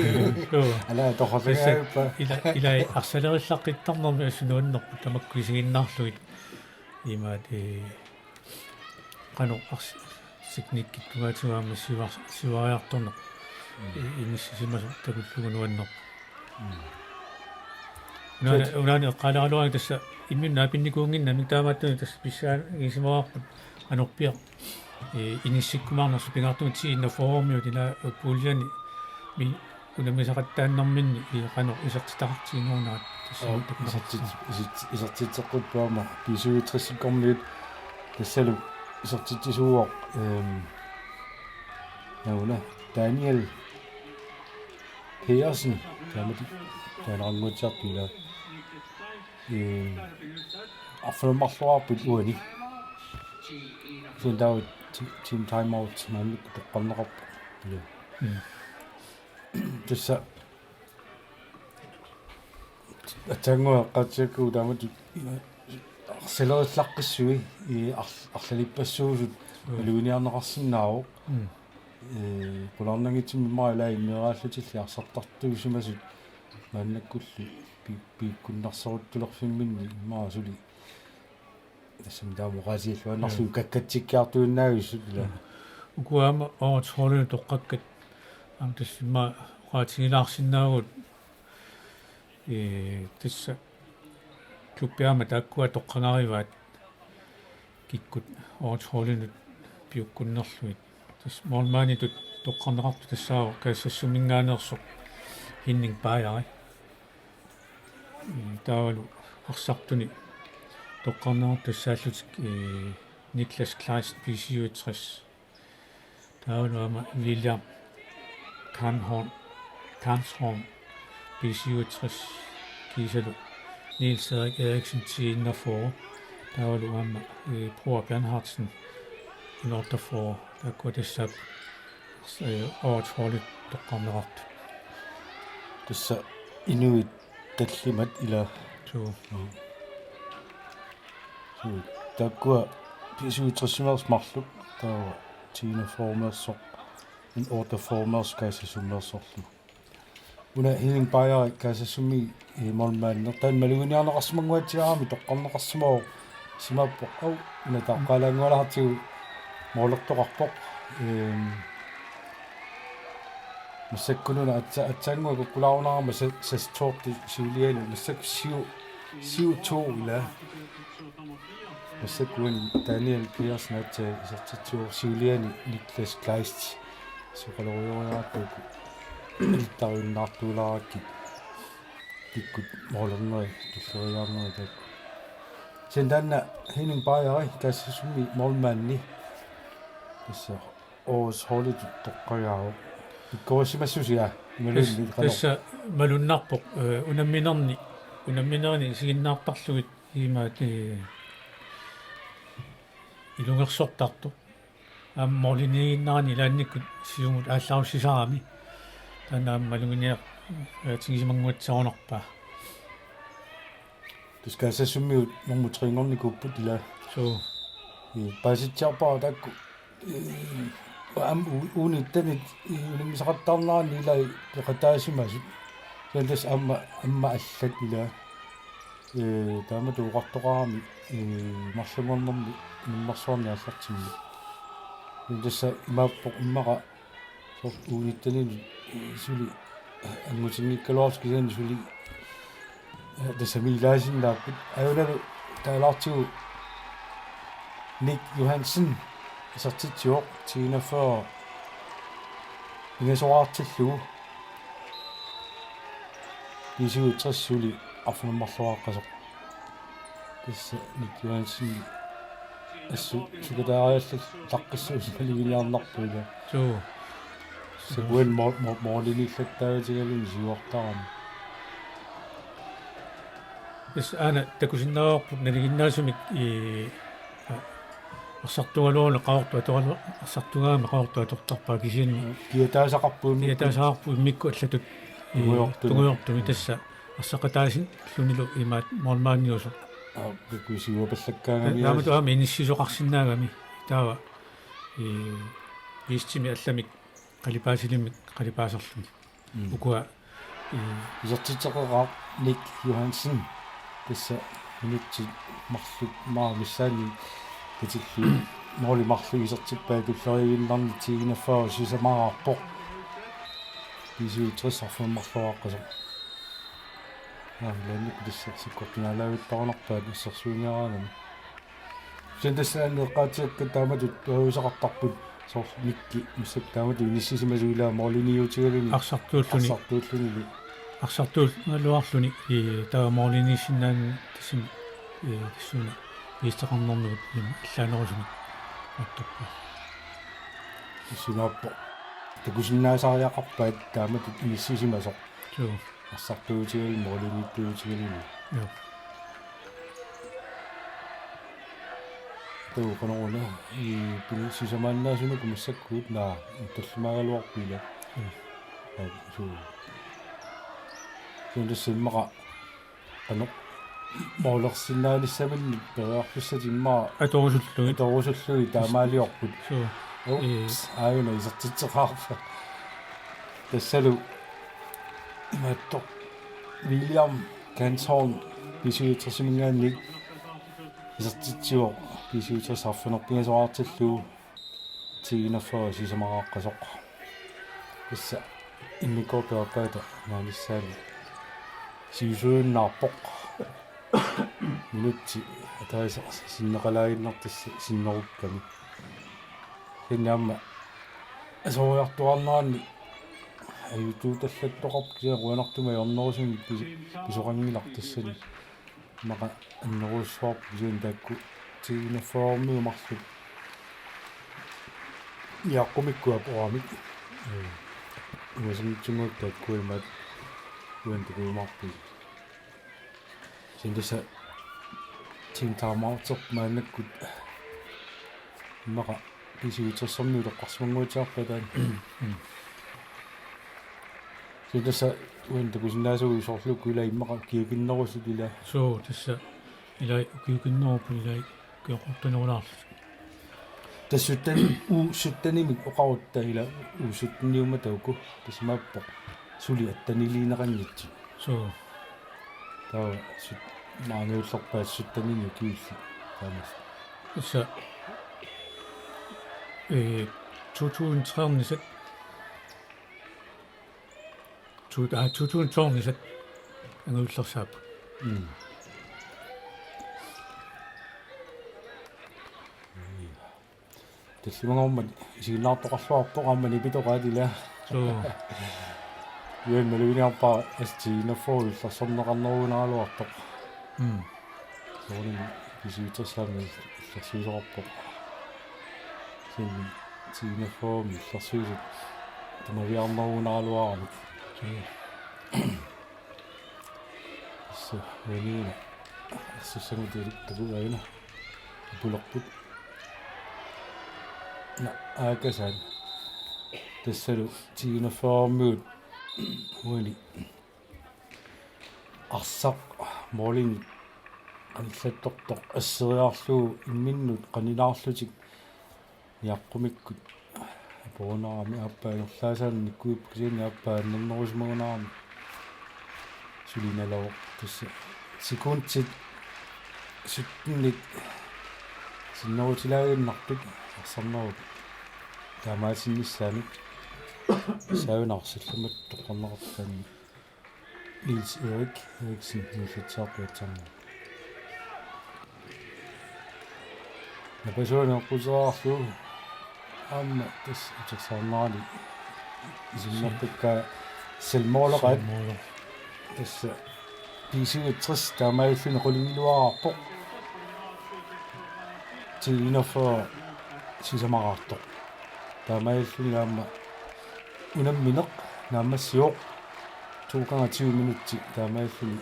Joo. Ala, tassa toqorlagaappa. Ila, ila arsalerillaqqittarnermi assut nuannerpoq tamakku isiginnaarlugit. Imaat, eh, qanoq ars-, teknikkip tungaatigut aamma sivar-, sivariartorneq. Mm. I-, inissisimasoq takullugu nuannerpoq. Mm. Unaani, Suu. Unaani eqqaaleraluarami tassa imminut naapinnikuunnginnamik, taamaattumik tassa pissaanngisimavarput qanorpiaq, ee, inissikkumaarnersoq. Pingaartumik T enogfyrremiut ila puljani mi-, unammisaqattaarnerminni, ee, qanoq isertitaqartiginerunerat tassa. Oo, takuneqartarpoq. Isertit-, isertit-, isertitseqqupput aamma B syvogtressikkormiut tassalu isertitsisuuvoq, ehm, nauna, Daniel Pedersen, taamatut taaneqannguatsiartoq ilaa. Ehm, arfineq-marloqarput uani. Kisianni taava ti-, Team Time Out maannakkut toqqarneqarpoq. Ilaa. Mm. Tassa aatsaannguaq eqqaatsiartigu taamatut arsalerillaqqissui, i ar-, arlalippassuusut. Mm. Maluginiarneqarsinnaavoq. Mm. Ee, qularnanngitsumik immaqa ilaa immioraallutilli arsartartuusimasut maannakkullu pi-, piukkunnarsoruttulerfimminni immaqa suli. Tassami taama oqaasiilluinnarlugu. Mm. Kakkatsikkiartuinnaavisut ilaa. Mm. Ukua aamma Årets Holdinut toqqakkat aamma tassa immaqa oqaatigilaarsinnaavugut, ee, tassa klubbit aamma taakkua toqqagarivaat kikkut Årets Holdinut piukkunnerlugit. Tassa målmanditut toqqarneqartoq tassaavoq Kaassassumminngaanneersoq Henning Bajeri. Ee, taavalu arsartuni toqqarneqartut tassaallutik, ee, Niklas Kleist, B syvogtres. Taavalu aamma William Karnhorn, Karnshorn, B syvogtres, kiisalu Niels Erik Eriksen, T enogfyrre. Taavalu aamma, ee, Bror Bernhardsen, N otteogfyrre. Taakkua tassaapput, ee, Årets Holdit toqqarneqartut. Tassa inuit tallimat ilaa. Suu. Joo. Taakkua B-syvogtresimeersoq marluk, taava T-enogfyrremeersoq, N-otteogfyrremeersoq Kaassaassumimeersorlu. Una Henning Bajeri Kaassaassumiit, eh, målmandinut. Taanna maluginiarneqarsimannguatsiarami toqqarneqarsimavoq, simaappoq, au, una taaqqaalaanngualaartigu målertoqarpoq. Ehm, massakkununa atsa-, atsaannguaq kukkulaarunarama sa-, Sastorp siuliani, massakkut siu-, siu to ila. Massakkut uani Daniel Pedersen aatsaat isertitsivoq, siuliani Niklas Kleist. Soqalorujoraattuuku. Tarunnaartuulaarakkit. Tikkut målerneri tulleriiaarnerit taakku. Kisianni taanna Henning Bajeri Kaassaassumiit målmandi. Tassa årets holditut toqqagaavoq. Pikkorisimassusia imaluunniit qanoq? Tassa malunnarpoq, eh, unamminerni, unamminerni isiginnaartarlugit imaat, eh, ilungersortartoq. Aamma målimiiginnarani ilaannikkut siumut aallarussisarami. Taanna aamma maluginiartigisimannguatsiarunarpaa. Tassa Kaassaassumiut nummer tre-nngornikuupput ila. Suu. Ii, paasitsiarpara taakku. Ii, aamma u-, uunittanit, ii, unammisaqattaarneranni ilai peqataasimasut. Kisianni tassa aamma, aamma allat ila. Ee, taamatut oqartoqarami, ee, marlunngornermi nunarsuarmi aallartimmi. Kisianni tassa imaappoq immaqa soorlu uunittanini, ee, suli, ee, angutinngikkaluarlutik kisianni suli, ee, tassami ilaasinnaapput. Ajunalu taalaartigu Nick Johansen isertitsivoq T-enogfyrre pingasoraartillugu. B-syvogtres suli arfineq-marloriaqqasoq. Tassa Nick Johansen assut sukataariallat taqqissuusimaluginiarnarpoq ila. Suu. Tassa uani mo-, mo-, målimiillattaavatigaluni siuartarami. Tassa aana takusinnaavarput nalinginnaasumik ii, a-, arsartugaluaruni qaqortoq atoralu-, arsartugaagami qaqortoq atortarpaa kisianni. Kiataasaqarput immikkut. Kiataasaqarput immikkut allatut, ii, tungujortumik. Tungujortumik tassa arsaqataasillunilu imaat målmandiusoq. Aa, pikkusiuapallakkaangami. Ta-, taamatut aamma inissisoqarsinnaagami. Taava, ii, piistimi allamik qalipaasilimmik qalipaaserluni. Mm. Ukua, ii, isertitseqaaq Nick Johansen. Tassa minutsit marluk maa missaanni katillugit måli marluk isertippai tulleriiginnarni T-enogfyrre sisamaraarpoq. B-syvogtres arfineq-marloriaqqasoq. Aa, ilaannikkut tassa sakkortunaalaavittarunarpaat assersuiniaraangami. Kisianni tassa aamma eqqaatsiakkat taamatut periuseqartarput soorlu Nikki massakkut taamatut inissisimasoq ilaa målimiiutigaluni. Arsartuulluni. Arsartuullunilu. Arsartuugaluarluni, ii, taava målimiissinnaanani tassami, ii, tassuuna piisteqarnermigut ii allaanerusumik mattorpaa. Tassuunaappoq. Takusinnaasariaqarpaat taamatut inissisimasoq. Suu. Arsartuutigaluni, målimiittuutigaluni. Joo. Taava qanoruna, ii, pini sisamaannaasunik massakkut, naa, tallimaagaluarput ila. Mm. Aa, suu. Kisianni tassa immaqa, qanoq, målersinnaanissaminnik periarfissat immaqa atorusullugit. Atorusullugit taamaaliorput. Suu. Ups, ii. Aajuna isertitseqaarpa. Tassalu imaattoq William Kantorn B-syvogtresiminngaanniit isertitsivoq B-syvogtres arfineq-pingasoraartillugu T-enogfyrre sisamaraaqqasoq. Tassa immikkoortup aappaata naanissaani siusuinnaarpoq. Minutsi ataaseq sinneqalaaginnartoq tassa sinnerukkami. Kisianni aamma asoriartuaarneranni ajutuutallattoqarpoq kisianni qujanartumik ajornerusumik pis-, pisoqanngilaq tassani. Immaqa annerussuarput kisianni taakku T-enogfyrremiut marluk. Iaqqumikkut apuramik. Ee, uasinngitsunnguit taakku imaat uani takujumaarput. Kisianni tassa Team Timeout maannakkut immaqa B-syvogtresimiut toqqarsimannguatsiarpaat taanna. Mm. Kisianni tassa uani takusinnaasagut soorlu uku ila immaqa kiakinnerusut ila. Suu, tassa Ilai ukiukinnerupput ilai ukioqartunerulaarlutik. Tassa sytten, U syttenimik oqarutta ila U sytteniummata uku tassa imaappoq suli atteniliineqanngitsut. Suu. Taava syt-, maaniullerpaat sytteninik ukiullit taamaalillutik. Tassa, eh, to tusind tre-ernisat. To, aa, to tusind to-ernisat angajullersaapput. Mm. Tallimanngormat isiginnaartoqarluarpoq aamma nipitoqaat ila. Suu. Uani maluginiarpara S T enogfyrre illersorneqarnerugunaraluartoq. Mm. Soorunami B syvogtres aamma illersuisoqarpoq. Kisianni T enogfyrre illersuisut tamaviaarnerugunaraluaramik. Suu. Tassa uaniuna ersussanngortut takugaanni apulerput. Naa, Aakasaat. Tassalu T enogfyrre-miut uani arsaq målinik qanillattortoq asseriarlugu imminnut qaninaarlutik niaqqumikkut apuunarami aappaa ingerlaasaanik nikkuipput kisianni aappaa annernerusimagunarami sulinalooq tassa sekundit syttenit sinnerutilaaginnartut arsarnerup taamaatinnissaanut saanarsillumat toqqarneqartaanni. Niels Erik Eriksen nullitsiartuatsaarnera. Napasuani eqquteqarlugu aamma tassa utersaarnerani isimmerpakka selvmåleqaat. Selvmåler. Tassa B syvogtres taamaalilluni qulingiluaarpoq. T enogfyrre sisamaraartoq. Taamaalilluni aamma unammineq naammassivoq to gange tyve minutsit taamaalilluni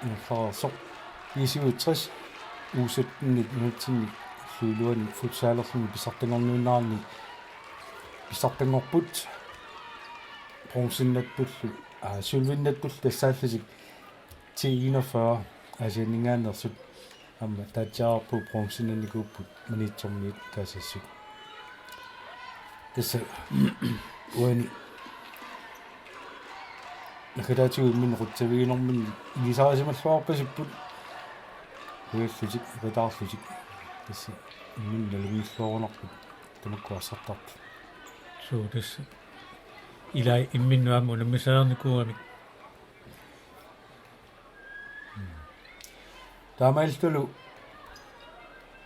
ingerlareersoq. B syvogtres U syttenit nunatsinni illup iluani futsalerluni pissartanngorniunnerani pissartanngorput bronzinnattullu, aa, sølvinnattullu tassaallutik T enogfyrre Aasianninngaanneersut aamma taatsiarpu bronzinnannikuupput Maniitsormiit Kaasassut. Tassa uani naggataatigut imminnut qutsaviginerminni ilisarisimalluarpasipput. Kujallutik, eqitaarlutik. Tassa imminnut nalunngilluarunarput tamakku arsartartut. Suu tassa. Ilai imminnut aamma unammisariarnikuugamik. Taamaalillutalu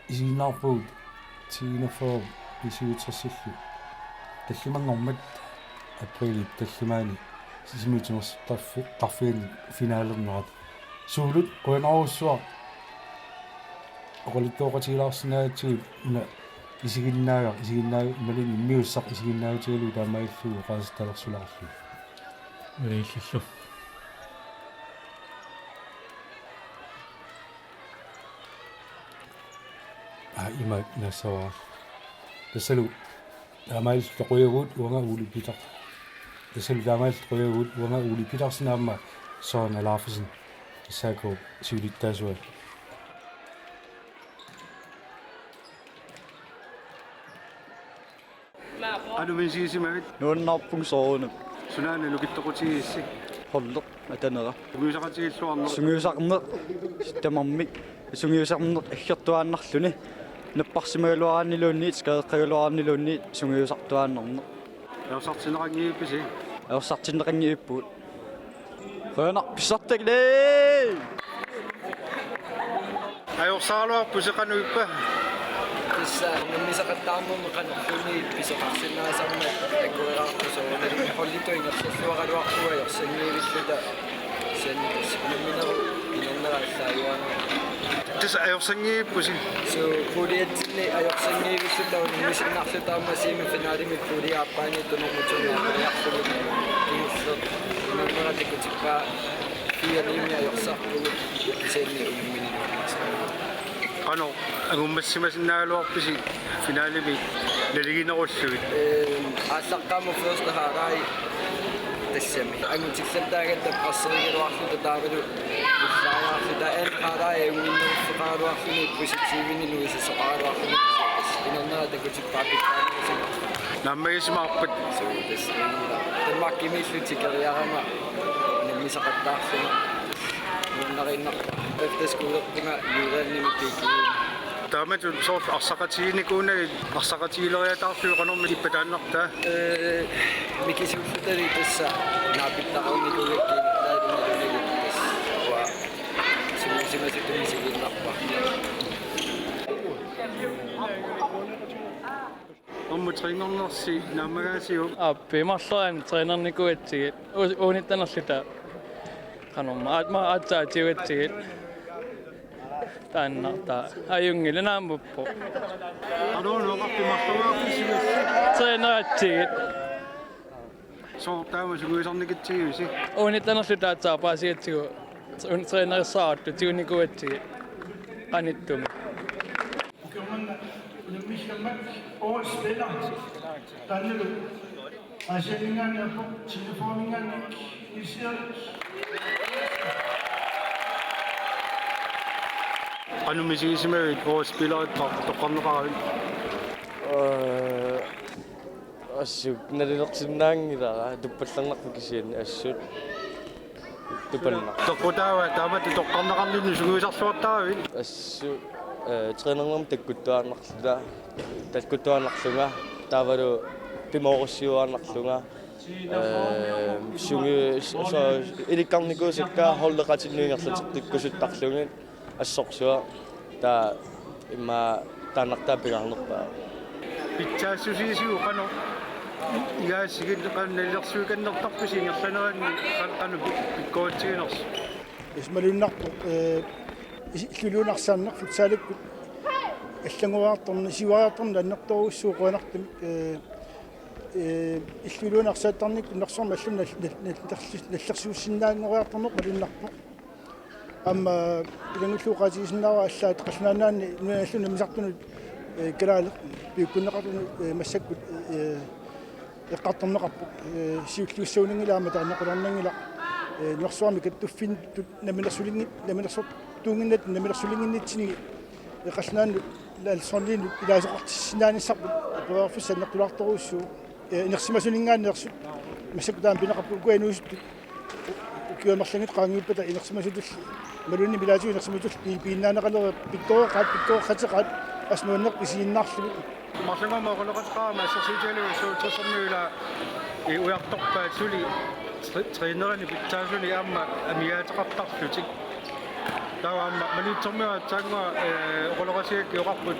isiginnaarpugut T enogfyrre B syvogtresillu tallimanngormat aprilip tallimaani Sisimiut timersortarfi-, tarfiani finalernerat. Suulut qujanarujussuaq oqaluttuoqatigilaarsinnaagatsigut una isiginnaagaq, isiginnaagaq imaluunniit immiussaq isiginnaagutigalugu taamaalillugu oqaasertalersulaarlugu. Malillillu. Aa, imaak naassavara. Tassalu taamaalilluta qujavugut uanga Ole Peter. Tassalu taamaalilluta qujavugut uanga Ole Petersen aamma Søren Alaufesen. S A K siulittaasuat. Qanoq misigisimavit? Nuannaarpunga soorunami. Sunaana nukittoqutigigissi? Holdeq atanera. Sungiusaqatigilluarneq. Sungiusarneq tamarmik. Sungiusarneq aggertuaannarluni. Napparsimagaluaraanniluunniit, skadeqqagaluaraanniluunniit sungiusartuaannarneq. Ajorsartinneqanngivippisi? Ajorsartinneqanngivippugut. Qujanaq pissartakkiit. Ajorsaraluarpusi qanoq ippa? Tassa unammisaqattaarnermi qanorluunniit pisoqarsinnaasarmat akueraarpoq soorunami holditut ingerlalluaraluarpugut ajorsanngivilluta. Kisianni tassa unamminerup inernera allaajuaannarpoq. Tassa ajorsanngiippusi? Suu, puljatsinni ajorsanngivilluta unammisinnarluta aamma semifinalimut pulje aappaanut tunermut tunngaviarlugu kingulleq unammera takutippaa. Fire-imi ajorsarpugut kisianni unamminerup. Qanoq angummassimasinnaagaluarpisi finalemi naliginerullugit? Ehm, aallaqqaammut første halvleg Tassami angutillattaagatta passerigaluarluta taavalu ullaariarluta anqalaa ajunngitsoqaraluarluni positiivini nuisasoqaraluarluni. Inernera takutippaa pitsaannerusumik. Naammagisimaarpat? Suu, tassa. Danmarkimiillu tikeriarama unammisaqattaarlunga. Nuannariinnarpara. Efterskolerpunga Jyllandimi P G U-mi. Taamatut soorlu arsaqatiginikuunagit, arsaqatigileriataarlugit qanormi ippa taannartaa? Ee, mikisuullutali tassa naapittaqarnikuugakkit taanna nalunagit tassa. Uanga sungiusimasutut misigiinnarpara. Aamma trænernersi naammagaasiuk? Aappi, marlorianni trænernikuugatsigit. U-, uunittanarluta. Qanormaa, aat-, ma-, aatsaat tigusatsigit. Taanna, taa. Ajunngilaq, naammappoq. Qanormaa oqarpit marloriarfissi? Træneratsigit. Sooq taama sungiusarnikutsigivisi? Uunittanarluta aatsaat paasigatsigu. Un-, trænerissaartut tigunikuugatsigit. Qanittumi. Ukioqanngilaq unammissammat årets spiller. Taannalu Aasianninngaanneerpoq, Singapore-minngaanniit Niels Erik. Qanoq misigisimavit årets spiller toqqarneqaravit? Ee, assut nalilersinnaanngilara, tuppallernarpoq kisianni assut. Tupallernarpoq. Toqqutaava taamatut toqqarneqarninnut sungiusarluartaravit? Assut, ee, trænernermut takkuttuaannarluta, takkuttuaannarlunga, taavalu pimoorussiuaannarlunga, ee, sungi-, so-, ilikkarnikuusakka holdeqatinnut ingerlateqqikkusuttarlugit. Assorsuaq taava immaqa taannartaa pingaarnerpaaq. Pitsaassusiisigut qanoq igaasigit, qanoq nalilersuikannertarpisi ingerlaneranni, qan-, qanoq pi-, pikkorittiginersoq? Tassa malunnarpoq, ee, is-, illuiluunniit arsaanneq futsalikkut allanngoriartorneq, siuariartorneq annertoorujussuuvoq qujanartumik, ee, ee, illuiluunniit arsaattarnikkut nunarsuarmi allami nal-, nal-, nal-, nallersuussinnaanngoriartorneq malunnarpoq. Aamma ilanngullugu oqaatigisinnaavara allaat Qallunaat Nunaanni nunanut allanut nammineq sartunut, ee, kalaaleq piukkunneqartunut, ee, massakkut, ee, eqqartorneqarpoq, ee, siulliussannginnami aamma taanna qularnanngilaq, ee, nunarsuarmi kattuffittut namminersulinngit-, namminersortuunnginnatta namminersulinnginnitsinni, ee, Qallunaannut Landsholdinnut ilaasoqartissinnaanissamut periarfissaq annertulaartorujussuuvoq. Ee, inersimasuninngaanneersut massakkut taama pineqarput, ukua inuusuttut ukiut amerlangit qaangiuppata inersimasutulli, imaluunniit ilaatigut inersimasutulli pi-, piginnaaneqalereerput, pikkoreqaat, pikkoreqateqaat, assut nuannerpoq isiginnaarlugu. Marlunngormat oqaloqateqarama assersuutigalugu S-otteogtressermiut ilaa, ee, ujartorpaat suli tre-, trænerinik pitsaasunik aamma amigaateqartarlutik. Taava aamma Maniitsormiut aatsaannguaq, ee, oqaloqatigaakka oqarput,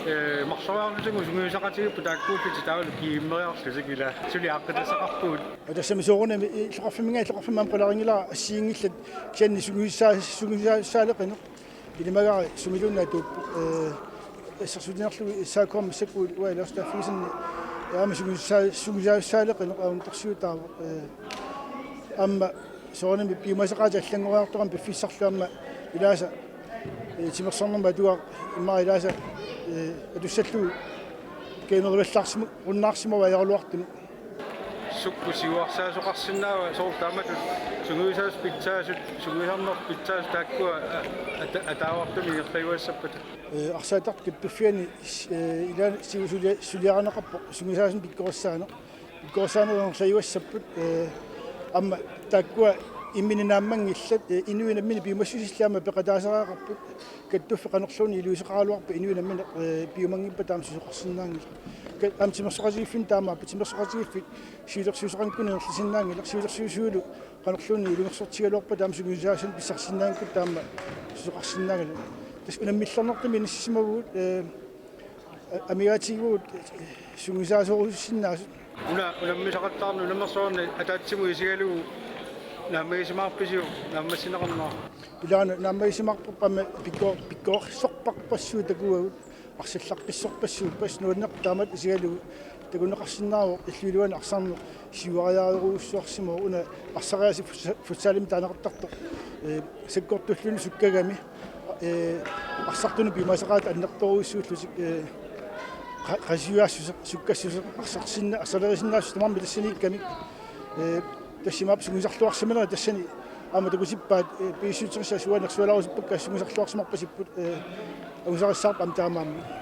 ee, marloriarlutik sungiusaqatigiipput taakkuullutik taavalu G M-eriarlutik ilaa suli aaqqitassaqarpugut. Aa, tassami soorunami illoqarfimminngaanniit illoqarfimmut aamma qularinngilara assigiinngillat kisianni sungiussaa-, sungiussaaleqineq. Ilimagaara sumiluunniit atuuppoq, ee, assersuutigiinnarlugu S A K-mi massakkut uanga ilaasortaaffigisannut aamma sungiussaa-, sungiussaaleqineq aamma torsiutaavoq, ee, aamma soorunami piumasaqaatit allanngoriartorami piffissarlu aamma ilaasa, ee, timersornermut atugaaq immaqa ilaasa, ee, atussallugu G M-erivallaarsimu-, -runnaarsimavaa ajoraluartumik. Sukkut siuarsaasoqarsinnaava soorlu taamatut sungiusaasut pitsaasut, sungiusarnerput pitsaasut taakkua a-, ata-, ataavartumik ingerlajuassappata? Ee, arsaattartut kattuffianni, ee, ilaanni siu-, sulia-, suliarineqarpoq sungiusaasunut pikkorissaaneq. Pikkorissaaneq ingerlajuassapput, ee, aamma taakkua imminnut naammanngillat, ee, inuit namminneq piumassusillit aamma peqataasariaqarput. Kattuffiit qanorluunniit iliuuseqaraluarpat inuit namminneq, ee, piumanngippata aamma susoqarsinnaanngilaq. Ka-, aamma timersoqatigiiffinni taamaappoq, timersoqatigiiffik siulersuisoqanngikkunik ingerlasinnaanngilaq, siulersuisuilu qanorluunniit ilungersortigigaluarpata aamma sungiusaasunut pissarsisinnaanngikkutta aamma susoqarsinnaanngilaq. Tassa unammillernertumi inissisimavugut, ee, a-, amigaatigivugut, ee, sungiusaasorusussinnaasut. Una unammisaqattaarneq unammersuarni ataatsimut isigalugu naammagisimaarpisiuk naammassineqarnera? Ilaana naammagisimaarparput aamma pikko-, pikkorissorpassuit takuagut, arsallaqqissorpassuit, pas nuanneq taamatut isigalugu takuneqarsinnaavoq illup iluani arsarneq siuariarujussuarsimavoq una arsariaaseq futsa-, futsalimi taaneqartartoq, ee, sakkortuulluni sukkagami, ee, arsartunut piumasaqaatit annertoorujussuullutik, ee, qa-, qasujaassuseq, sukkassuseq, arsarsinna-, arsalerisinnaassuseq tamarmik tassaniikkamik, ee, Tassami aamma sungiusarluarsimanera tassani aamma takutippaat, eh, piviusussat uani nersualaarusuppakka sungiusarluarsimarpasipput, eh, angusarissaarput aamma taamaammat.